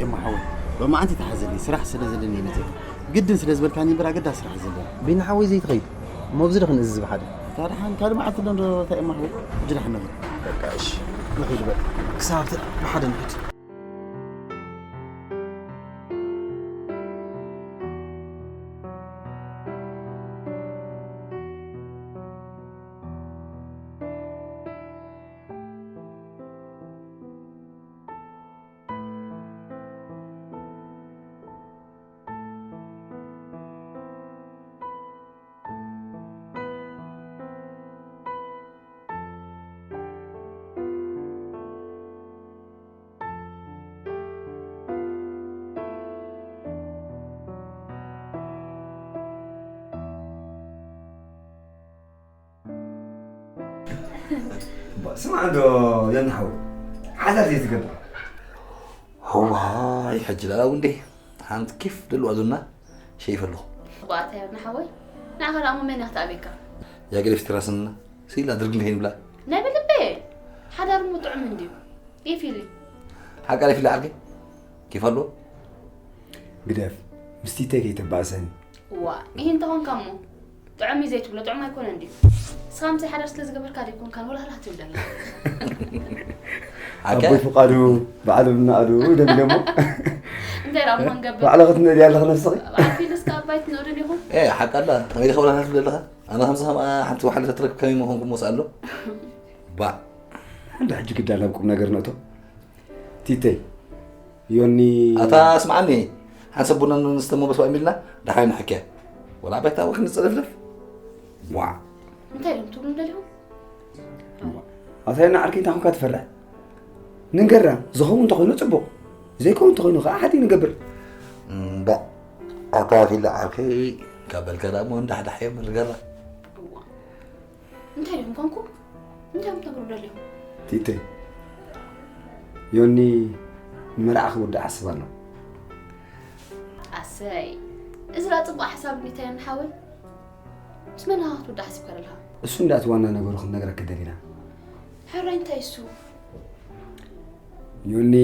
ኤማ ሓወይ፣ ሎማዓንቲ ተሓዘለይ፣ ስራሕ ስለ ዘለኒ እየ መጺአ። ግድን ስለ ዝበልካኒ እምበር ኣገዳሲ ስራሕ እዩ ዘለኒ። ቢና ሓወይ ዘይትኸይድ፣ እሞ ኣብዚ ዶ ክንእዝዝ ብሓደ? እታ ደሓን ካልእ መዓልቲ ኣሎ እንዶ፣ እታ ኤማ ሓወይ፣ ሕጂ ደሓን ንኺድ። በቃ እሺ፣ ንኺድ በል። ክሳብ ብሓደ ንኺድ። ስማዕ እንዶ ዮኒ ሓወይ፣ ሓዳር ዘይትገብር? እዋይ፣ ሕጂ ደኣ እንዴ ሓንቲ ኬፍ ደልዋ ዞና ሸይፈ ኣለኹ። እባ ኣታ ዮኒ ሓወይ፣ ንዓኻ ደኣ እሞ መን እያ ክትኣብየካ? ያ ገደፍቲ ራስና ስኢላ ድርግም ከይንብላ። ናይ ብልበ ሓዳር እሞ ጥዑም እንድዩ። ይፊሊ። ሓቃ ይፊሊ ዓርከይ? ኬፍ ኣለዎ? ግደፍ፣ ምስ ቲተይ ከይተባእሰኒ። እዋ፣ ይህ እንተኾንካ እሞ ጥዑም እዩ ዘይትብሎ ጥዑም ኣይኮነን ድዩ? ንስኻ ምሳይ ሓዳር ስለ ዝገበርካ ዘይኮንካን ወላ ህላህ ትብል ደላ። ሓቂ? ኣቦይ ፍቓዱ ባዕሉ ብናኣዱ ደም ደሞ። እንታይ ደኣ እሞ ንገብር? ባዕሉ ክትንእድ ያለኽ ነፍስኺ? ኣፊልስ ካብ ኣባይ ትንእዱ ዲኹም? ኤ፣ ሓቂ ኣላ። ከመይ ኢልካ ወላ ህላህ ትብል ኣለኻ? ኣነ ከምዚ ከምኣ ሓንቲ ወሓለ ተትረክብ ከመይ ምኾንኩ ሞስ ኣሎ? ባዕ። እንዳ ሕጂ ግዳ ናብ ቁም ነገር ነእቶ። ቲተይ፣ ዮኒ። ኣታ ስምዓኒ፣ ሓንሳብ ቡና ንስተ እሞ በስባእ ሚልና፣ ደሓር ንሕከያ። ወላ ኣባይታ ወክ ንጸለፍለፍ። ዋዕ። እንታይ እዮም ትብሉ እንደሊኹም? ኣታ ዮኒ ዓርከይ እንታይ ኮንካ ትፈርሕ? ንንገራ፣ ዝኸውን እንተኾይኑ ጽቡቕ፣ ዘይከውን እንተኾይኑ ከኣ ሓዲ ንገብር። እምባእ፣ ኣታ ፊላ ዓርከይ፣ ካብ በልካ ደኣ እሞ እንዳሕዳሕ እዮም ንገራ። እዋ። እንታይ ድዮም ኮንኩ? እንታይ እዮም ትነግሩ ደሊኹም? ቲተይ፣ ዮኒ ንመርዓ ክውዳእ ሓስብ ኣሎ። ኣሰይ፣ እዚ ደኣ ጽቡቕ ሓሳብ እንዲታይ ዮኒ ሓወይ? ምስ መን ኢኻ ክትውዳእ ሓሲብካ ዘለኻ? እሱ እንዳ እቲ ዋና ነገሩ ክንነግረኪ ደሊና። ሕራይ እንታይ እሱ? ዮኒ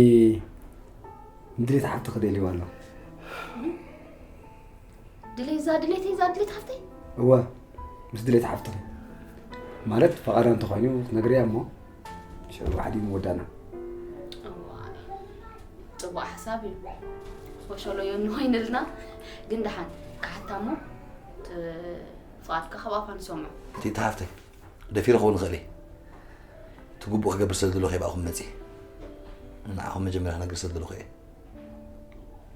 ንድሌት ሓፍትኺ ደልይዋ ኣሎ። ድሌት፣ እዛ ድሌተይ፣ እዛ ድሌት ሓፍተይ? እወ፣ ምስ ድሌት ሓፍትኺ። ማለት፣ ፈቓዳ እንተኾይኑ ክትነግርያ እሞ፣ ሽዑ ዋሕዲ ምወዳእና። እዋይ፣ ጽቡቕ ሓሳብ እዩ። ወሸሎ ዮኒ ኮይንልና፣ ግን ደሓን ክሓታ እሞ፣ ት-፣ ፍቓድካ ካብ ኣፋ ንሰምዖ። ቲቲ ሓፍተይ፣ ደፊረ ክኸውን እኽእል እየ። እቲ ግቡእ ክገብር ስለ ዝደለኹ እየ ብኣኹም መጺኤ። ንዓኹም መጀመርያ ክነግር ስለ ዝደለኹ እየ።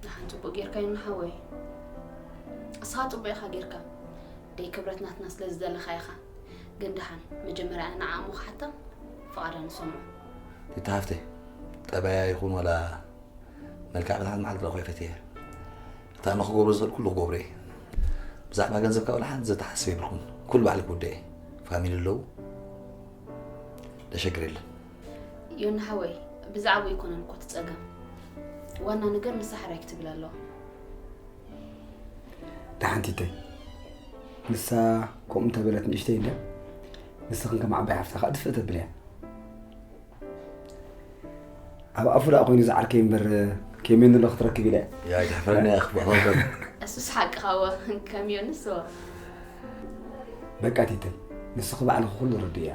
ደሓን ጽቡቕ ጌርካ ዮኒ ሓወይ። እስኻ ጽቡቕ ኢኻ ጌርካ። ደይ ክብረት ናትና ስለ ዝደለኻ ኢኻ። ግን ደሓን መጀመርያ ኣነ ንዓኣ እሞ ክሓታ ፍቓዳ ንሰምዖ። ቲታ ሃፍተይ፣ ጠባያ ይኹን ዋላ መልክዓ ብድሓን መዓልቲ ረኽበ ይፈትየ። እታ ኣነ ክገብሮ ዝኽእል ኩሉ ክገብሮ እየ። ብዛዕባ ገንዘብካ ዋላ ሓንቲ ዘተሓስብ የብልኩም። ኩሉ ባዕሊ ክውድእ እየ። ፋሚሊ ኣለዉ። ደሸግር የለን። ዮኒ ሓወይ፣ ብዛዕባ ኣይኮነን እኮ እቲ ጸገም። ዋና ነገር ንሳ ሕራይ ክትብል ኣለዋ። ደሓን ቲተይ፣ ንሳ ከምኡ እንተበለት ንእሽተይ እንድያ፣ ንስኽን ከም ዓባይ ሓፍታ ከዓ ድፍእ ተብል እያ። ኣብ ኣፉ ደኣ ኮይኑ ዝዓርከይ እምበር፣ ከመይ ንሎ ክትረክብ ኢለ እያ። ያ ኣይትሕፍረኒ እያ ክባኸውከብ። እሱስ ሓቅኻ እወ፣ ከም ዮንስ እወ። በቃ ቲተይ፣ ንስኺ ባዕልኺ ኩሉ ርድእያ።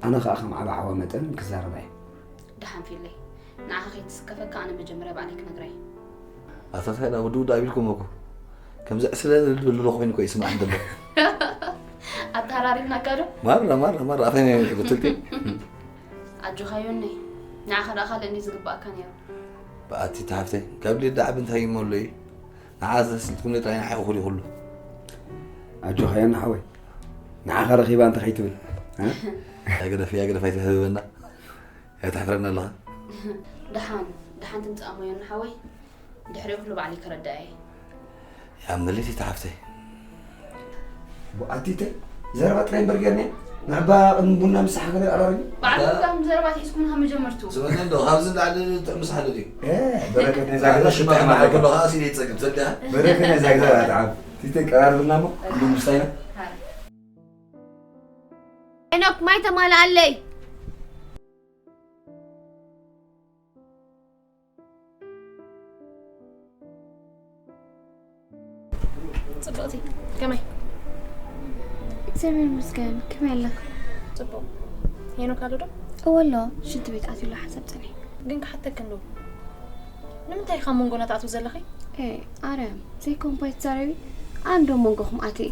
ኣነ ከዓ ከም ዓቢ ሓዋ መጠን ክዛረባ እየ። ደሓን ፊለይ፣ ንዓኻ ከይትስከፈካ ኣነ መጀመርያ ባዕለይ ክነግራ እየ። ኣታ እንታይ ደኣ ውድእ ውድእ ኣቢልኩም እኮ። ከምዚ ዕስለ ዝብል ዘሎ ኮይኑ እኮ ይስማዕ እንተሎ። ኣተሃራሪምናካ ዶ? ማራ፣ ማራ፣ ማራ፣ ኣፈኛ ይብትልቲ። ኣጆኻ ዮኒ፣ ንዓኻ ደኣ ካልእ እንድዩ ዝግባኣካ ነይሩ። ብኣቲ ተሃፍተይ፣ ካብ ሊድ ደኣ ዓቢ እንታይ ይመሎ እዩ? ንዓ ዘስልጥኩም ጥራይ ንዓይ እኹል ይኹሉ። ኣጆኻ ዮኒ ሓወይ፣ ንዓኻ ረኺባ እንተ ከይትብል፣ እ? ያ ገደፍ፣ ያ ገደፍ ኣይትሕብበና። ኣይትሕፍረና ኣለኻ። ደሓን፣ ደሓን ትምጻእ እሞ ዮኒ ሓወይ፣ ድሕሪ ኩሉ ባዕለይ ክረድኣ እየ። ያ ምልቲ ተሃፍተይ። ኣቲተይ፣ ዘረባ ጥራይ እምበር ጌርኒ። ንዕባ ቅድሚ ቡና ምሳሕ ገለ ኣራርቢ። ባዕሉ ከም ዘረባ ሒዝኩም ካብ መጀመርቱ። ዝበለ እንዶ፣ ካብዚ ንላዕሊ ጥዑም ምሳሕ ኣሎ ድዩ? እ፣ በረከት ናይ እዛ ገዛ ኣነ ሽማ ሽጣ ክማዕረ ማለት። ከሎ ከዓ ሲለ ይጸግብ፣ ትፈልጥ ኢኻ? በረከት ናይ እዛ ገዛ ጥዓም። ቲተይ ቀራርብና እሞ፣ ቡን ምስታይና። ሃይ። ሄኖክ፣ ማይ ተማልኣለይ። ጽብቕቲ፣ ከመይ? እግዚኣብሔር ይመስገን፣ ከመይ ኣለኺ? ጽቡቕ። ሄኖክ ኣሎ ዶ? እወ ኣሎ፣ ሽንቲ ቤት ኣትዩ ኣሎ፣ ሓንሳብ ጸኒሑ። ግን ክሓተኪ እንዶ፣ ንምንታይ ኢኻ ኣብ መንጎና ትኣትዊ ዘለኺ? ኤ፣ ኣርያም፣ ዘይኮንኳ ኣይትዛረቢ፣ ኣነ ዶ መንጎኹም ኣትየ?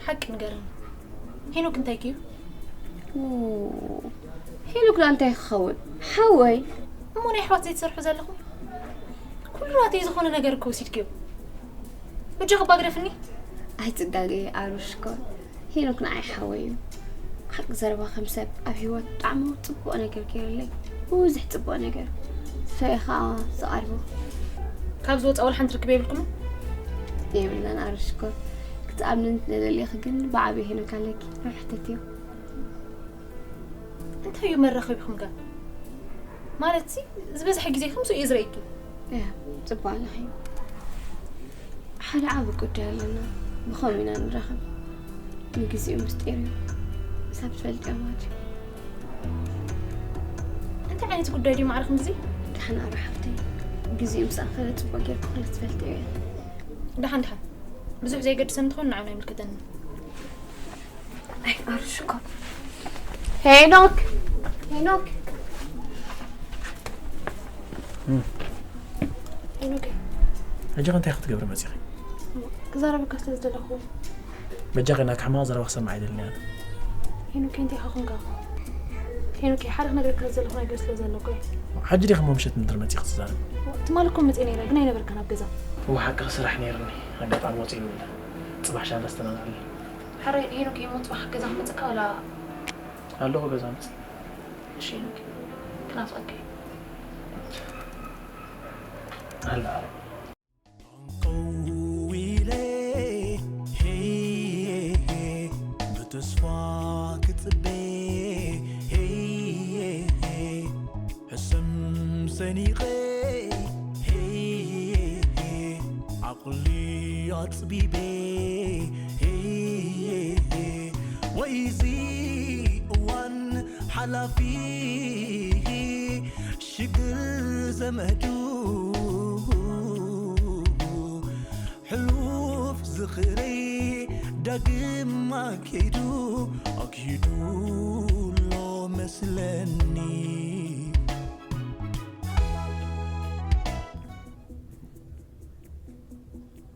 ሓቂ ንገርኒ፣ ሄኖክ እንታይ ድዩ? ው፣ ሄኖክ ደኣ እንታይ ክኸውን? ሓወይ። እሞ ናይ ኣሕዋት ዘይትሰርሑ ዘለኹም? ኩሉ ናተይ ዝኾነ ነገር እኮ ወሲድክዮ። በጃኺ ባግደፍኒ። ኣይትጋገ ኣሩሽ እኮ ሄኖክ ንዓይ ሓወይ እዩ። ሓቂ ዘረባ ከም ሰብ ኣብ ህይወት ብጣዕሚ ጽቡቕ ነገር ገይሩለይ። ብዙሕ ጽቡቕ ነገር። ሰብኣይ ኸኣ ዝቐርቦ። ካብ ዝወጻ ወላ ሓንቲ ርክብ የብልኩምን? የብልናን ኣሩሽ እኮ። ክትኣምኒ እንተደሊኺ ግን ብዓቢ ሄኖክ ኣለኪ። ኣብ ሕተትዮ። እንታይ እዩ መራኸቢኹም ከ? ማለትሲ ዝበዝሐ ግዜ ከምሱ እየ ዝርእየኪ። እያ፣ ጽቡቕ ኣለኺ። ሓደ ዓቢ ጉዳይ ኣለና፣ ብኸምኡ ኢና ንራኸብ። ንግዜኡ ምስጢር እዩ፣ ክሳብ ትፈልጥዮ ማለት እዩ። እንታይ ዓይነት ጉዳይ ድዩ ማዕረ ከምዚ? ደሓን ኣረ ሓፍተይ፣ ግዜኡ ምስ ኣኸለ ጽቡቕ ጌርኪ ኩሉ ትፈልጥዮ እያ። ደሓን ደሓን፣ ብዙሕ ዘይገድሰኒ እንተኾይኑ ንዓይ ኣይምልከተንን። ኣይ ኣርሽ እኮ። ሄኖክ፣ ሄኖክ። እም። ሄኖክ። ሕጂ ከ እንታይ ክትገብሪ መጺኺ? ክዛረበካ ስለ ዝደለኹ። በጃኺ ናካ ሕማቕ ዘረባ ክሰምዕ ኣይደልን እየ። ሄኖክ እንታይ ኢኻ ኮንካ? ሄኖክ ሓደ ክነግረካ ዘለኹ ነገር ስለ ዘሎ እኮ እየ። ሕጂ ዲኺ እሞ ምሸት ምድሪ መጺኺ ትዛረቢ? ትማሊ እኮ መጺአ ነይረ ግን ኣይነበርካን ኣብ ገዛ። እወ ሓቅኺ ስራሕ ነይሩኒ ኣጋጣሚ ወጺኡ ይውዕል። ጽባሕ ሻንዳ ኣስተናግዕኒ። ሕራይ ሄኖክ እሞ ጽባሕ ገዛ ክመጽካ ዋላ? ኣለኹ ገዛ ምጽእ። እሺ ሄኖክ ክናፍቀካ እየ። ኣላ ጠንቀው ኢለ ሄይ ብተስፋ ክጽበ ሄይ ሕሰም ሰኒቐ ሄይ ዓቕሊ ኣጽቢበ ሄይ ወይዚ እዋን ሓላፊ ሽግር ዘመዱ ሕሉፍ ዝኽረይ ዳግም ኣኪዱ ኣኪዱ ኣሎ መስለኒ።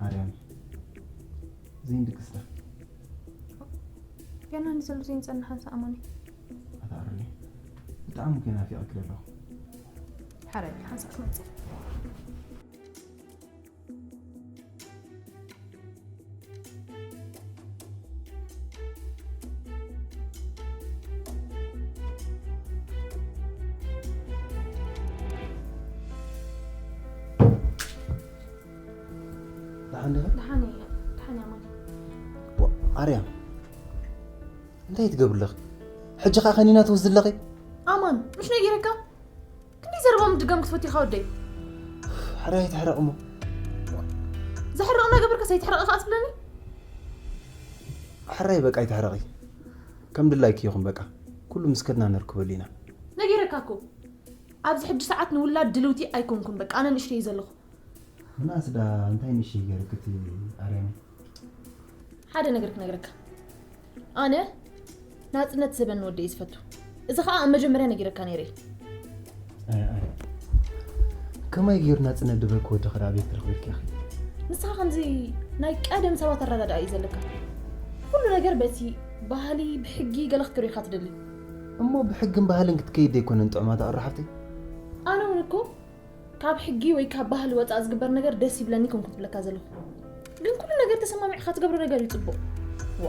ኣርያም ዘይንድቅስ ዳ ገና ንዘሉ ዘይንጸንሓን ሰኣሞኒ ኣታ ኣርኒ ብጣዕሚ ከናፊቐኪ ዘለኹ። ሓራይ ሓንሳእ ክመጽእ። ደሓን ዲኺ? ደሓን እየ፣ ደሓን እየ ኣማን። ዋ፣ ኣርያም፣ እንታይ ትገብሪ ኣለኺ? ሕጂ ኸኣ ከኒና ትወስዲ ኣለኺ? ኣማን፣ ምሽ ነጊረካ? ክንደይ ዘረባ ምድጋም ክትፈትዩ ኢኻ ወደይ? ሕራይ ኣይትሕረቕ እሞ። ዘሕርቕ ነገር በርከስ ኣይትሕረቕ ኢኻ ትብለኒ? ሕራይ በቃ ኣይትሕረቒ። ከም ድላይኪ ይኹን በቃ። ኩሉ ምስ ከድና ነርክበሉ ኢና። ነጊረካ እኮ። ኣብዚ ሕጂ ሰዓት ንውላድ ድልውቲ ኣይኮንኩን በቃ። ኣነ ንእሽተይ እየ ዘለኹ። ምናስ ዳ እንታይ ንእሽተይ ገይርክቲ ኣርያም? ሓደ ነገር ክነግረካ። ኣነ ናጽነት ዝህበኒ ወዲ እየ ዝፈቱ። እዚ ኸኣ ኣብ መጀመርያ ነጊረካ ነይረ። ኣይ፣ ኣይ። ከመይ ገይሩ ናጽነት ድበክ ወዲ ኸዳ ቤት ትረኽበልኪ ኢኺ? ንስኻ ከምዚ ናይ ቀደም ሰባት ኣረዳድኣ እዩ ዘለካ። ኩሉ ነገር በቲ ባህሊ፣ ብሕጊ ገለ ክትከዶ ኢኻ ትደሊ። እሞ ብሕግን ባህልን ክትከይድ ዘይኮነን ጥዑማት ኣቕሮ ሓፍተይ? ኣነ እውን እኮ ካብ ሕጊ ወይ ካብ ባህሊ ወጻእ ዝግበር ነገር ደስ ይብለኒ ከም ክትብለካ ዘለኹ። ግን ኩሉ ነገር ተሰማሚዕካ ትገብሮ ነገር እዩ ጽቡቕ። ዋ።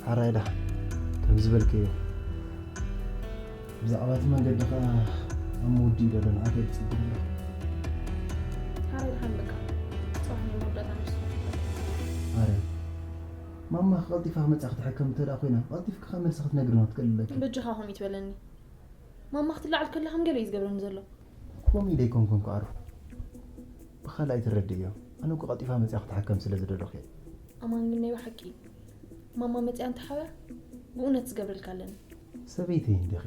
ሓራይ ደሓን ከም ዝበልክዮ። ብዛዕባ እቲ መንገዲ ኸኣ ኣብ ምውድኡ ዘሎ ንዓይ ከይትጽብር ኣለኹ። ሓራይ ደሓን በቃ። ጽባሕ ናይ መወዳእታ ንሱ። ኣረ፣ ማማ ቀልጢፋ ክመጻ ክትሕከም እንተ ደኣ ኮይና፣ ቀልጢፍካ መልሲ ክትነግርና ክትክእል ኣለኪ። በጃኻ ከምኡ ይትበለኒ። ማማ ክትለዓል ከላ ከም ገለ እዩ ዝገብረኒ ዘሎ። ከምኡ ኢለ ኣይኮንኩን ክኣሩ። ብኻልእ ኣይትረድእዮ። ኣነ እኮ ቀልጢፋ መጺኣ ክትሓከም ስለ ዝደለኹ እየ። ኣማን ግን ናይ ብሓቂ ማማ መጺኣ እንተሓውያ ብእውነት ዝገብረልካ ኣለኒ። ሰበይተይ እንዲኺ።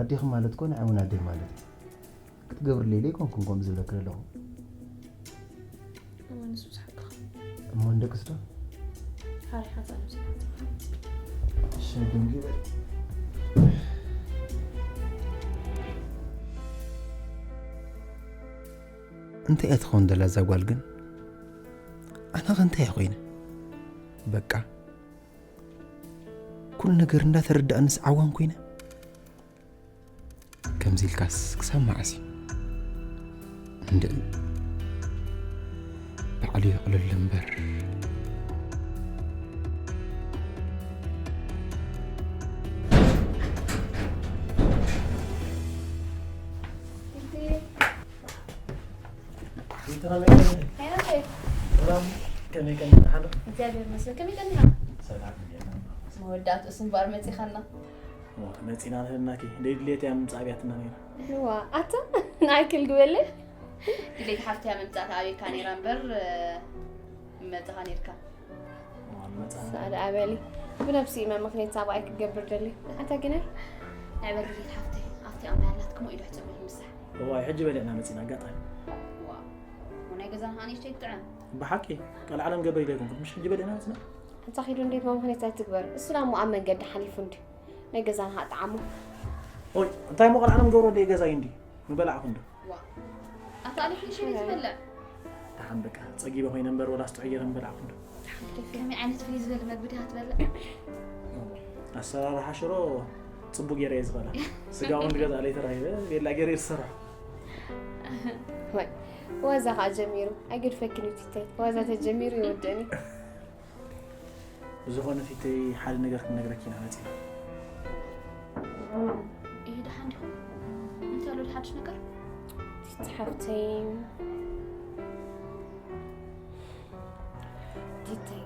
ኣዴኺ ማለት እኮ ንዓይ እውን ኣደይ ማለት እዩ። ክትገብርለይ ኢለ ኣይኮንኩን ከምኡ ዝብለኪ ዘለኹ። ኣማን ንሱ ዝሓቅኻ። እሞ እንደቅስ ዶ? ሓራይ ሓንሳእ ነብሰይ ሓንሳእ። እሺ፣ ደንጊበ። እንታይ እያ ትኸውን ደላ እዛ ጓል ግን? ኣነ ኸ እንታይ እየ ኮይነ? በቃ፣ ኩሉ ነገር እንዳተረዳእንስ ዓዋን ኮይነ? ከምዚ ኢልካስ ክሳብ መዓስ እዩ? እንድዒ፣ ባዕሉ የቕልል እምበር። ሰላም፣ ከመይ ቀኒኻ? ደሓን ዶ? እግዚኣብሔር ይመስገን። ከመይ ቀኒኻ? ሰላም፣ እንዴት ነህ? መወዳእትኡ ስንባር መጺኻና። እዋ፣ መጺና ንህናኪ። ደይ ድሌት እያ ምምጻእ ኣብያትና ነይራ። እዋ፣ ኣታ ንዓይ ክል ግበለይ። ድሌት ሓፍቲ እያ ምምጻእ ተኣብየካ ነይራ እምበር፣ መጻኻ ነይርካ። እዋ፣ ንመጻ። ሳዕዳ ኣበሊ። ብነብሲ እመ ምኽንያት ሳብኣይ ክገብር ደሊ። ኣታ ግናይ? ናይ በርድሊት ሓፍተይ፣ ኣብቲ ኣማይ ኣላትክሞ ኢሉ ሕጽብ ምሳሕ። እዋይ፣ ሕጂ በሊዕና መጺና ኣጋጣሚ። ዋ፣ ናይ ገዛና ኸኣ ንእሽተይ ትጥዕም። ብሓቂ፣ ቃል ዓለም ገበይ ዶ ኣይኮንኩን? ምሽ ሕጂ በሊዕና መጺና? ኣታ ኺዱ እንዴት ምኽንያት ኣይትግበር። እሱና እሞ ኣብ መንገዲ ሓሊፉ እንዲ። ናይ ገዛና ኸኣ ጠዓሙ። ኦይ፣ እንታይ እሞ ቃል ዓለም ገብሮ ደይ ገዛይ እንዲ? ምበላዕኹ እንዶ? ዋ። ኣታ ኣሊፍ ንሽሪ ዝበልዕ። ደሓን በቃ፣ ጸጊበ ኮይነ እምበር ወላስ ጥዑይ ገይረ ምበላዕኩ እንዶ። ከመይ ዓይነት ፍልይ ዝበለ መግቢ ዲኻ ትበልዕ? ኣሰራርሓ ሽሮ ጽቡቅ ገይረ እየ ዝበላ። ስጋ እውን ክገዝኣለይ ተራሂበ፣ ቤላ ገይረ እየ ዝሰርሖ። ወይ፣ ዋዛ ኸኣ ጀሚሩ። ኣይገድፈክን እዩ ቲተይ። ዋዛ ተጀሚሩ ይወደኒ። ብዝኾነ ቲተይ፣ ሓደ ነገር ክንነግረኪ ኢና መጺና። እህ፣ ደሓን ዲኹም? እንታይ ኣሎ ሓድሽ ነገር? ቲቲ ሓፍተይ። ቲተይ።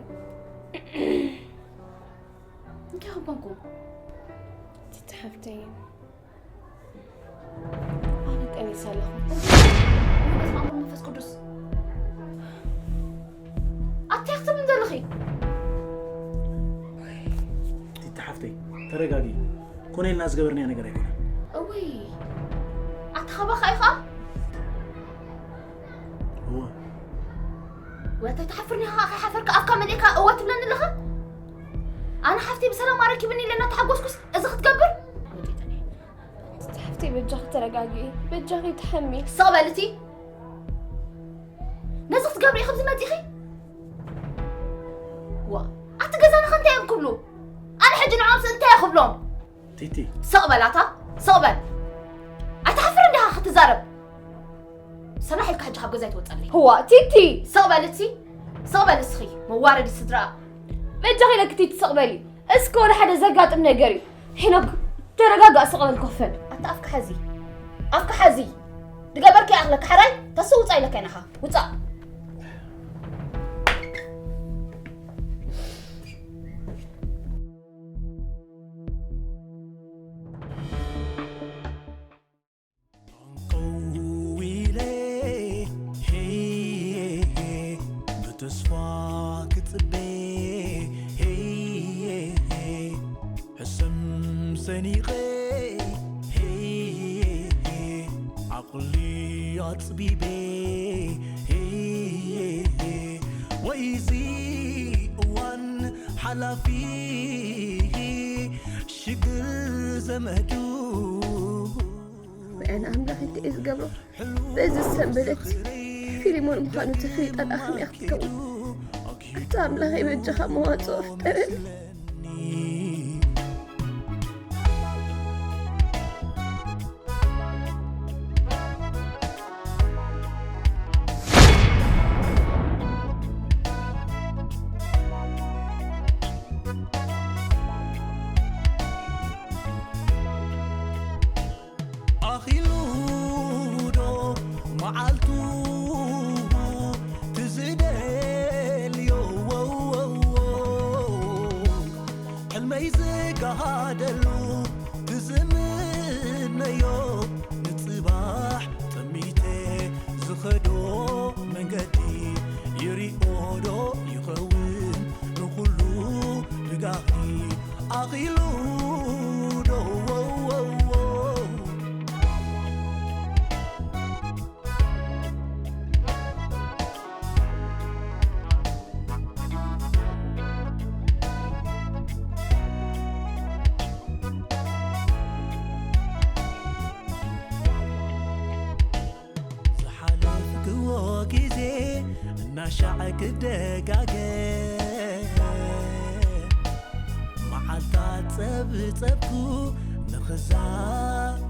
እንታይ ኮንኩም? ቲቲ ሓፍተይ። ኣነ ቀኒሰ ኣለኹ። በስመ ኣብ ወመንፈስ ቅዱስ። ኣታ ክትብሊ ዘለኺ? ቲቲ ሓፍተይ፣ ተረጋጊ። ኮነ ኢልና ዝገበርናዮ ነገር ኣይኮነን። እውይ፣ ኣታ ኻባኻ ኢኻ? እወ። ወታ ተሓፍርኒ ኢኻ፣ ከይሓፈርካ ኣፍካ መሊእካ እወ ትብለኒ ኣለኻ? ኣነ ሓፍተይ ብሰላም ኣረኪብኒ ኢለ እናተሓጎስኩስ እዚ ክትገብር? ሓፍተይ በጃኺ ተረጋግኢ፣ በጃኺ ትሓሚ። ስቕ በሊ እቲ። ነዚ ክትገብሪ ኢኺ ኣብዚ መጺኺ? ዋ፣ ኣቲ ገዛና ከ እንታይ እዮም ክብሉ? ኣነ ሕጂ ንዖምስ እንታይ እየ ክብሎም? ቲቲ። ስቕ በል ኣታ፣ ስቕ በል። ኣይትሓፍርን ዲኻ ክትዛረብ? ሰናሕ ኢልካ ሕጂ ካብ ገዛይ ትወጸለይ። ህዋ፣ ቲቲ! ስቕ በል እቲ፣ ስቕ በል እስኺ፣ መዋረዲ ስድራ። በጃኺ ኢለኪ ቲቲ ስቕ በሊ። እስኪ ወላ ሓደ ዘጋጥም ነገር እዩ። ሄኖክ፣ ተረጋጋእ፣ ስቕ በል ኮፈል። ኣታ ኣፍካ ሓዚ፣ ኣፍካ ሓዚ። ዝገበርኪ ይኣኽለካ። ሓራይ ተስውፃ ኢለካ ኢናኻ ውፃእ። ጠንቀው ኢለ ሄ ብተስፋ ክጽበ ሄ ሕሰም ሰኒቐ ሄ ዓቕሊ ኣጽቢበ ሄ ወይዚ እዋን ሓላፊ ሽግር ዘመዱ ኣነ ኣምላኽ እንታይ እዩ ዝገብሮ? በዚ ሰንበደት ፊሊሞን ምዃኑ ተፈሊጣ ደኣ ከመይ ክትከውን? ኣታ ኣምላኸይ በጃኻ መዋፅኦ ፍጠረኒ። ኣኺሉ ዶ መዓልቱ ትዝደልዮ ሕልመይ ዝጋሃደሉ ትዝምነዮ ንጽባሕ ጠሚተ ዝኸዶ መንገዲ ይሪኦ ዶ ይኸውን ንኹሉ ብጋኺ ኣኺሉ ዶ ዝሓለፍክዎ ግዜ እናሻዕ ክደጋገ መዓልታት ጸብጸብኩ ንኽዛብ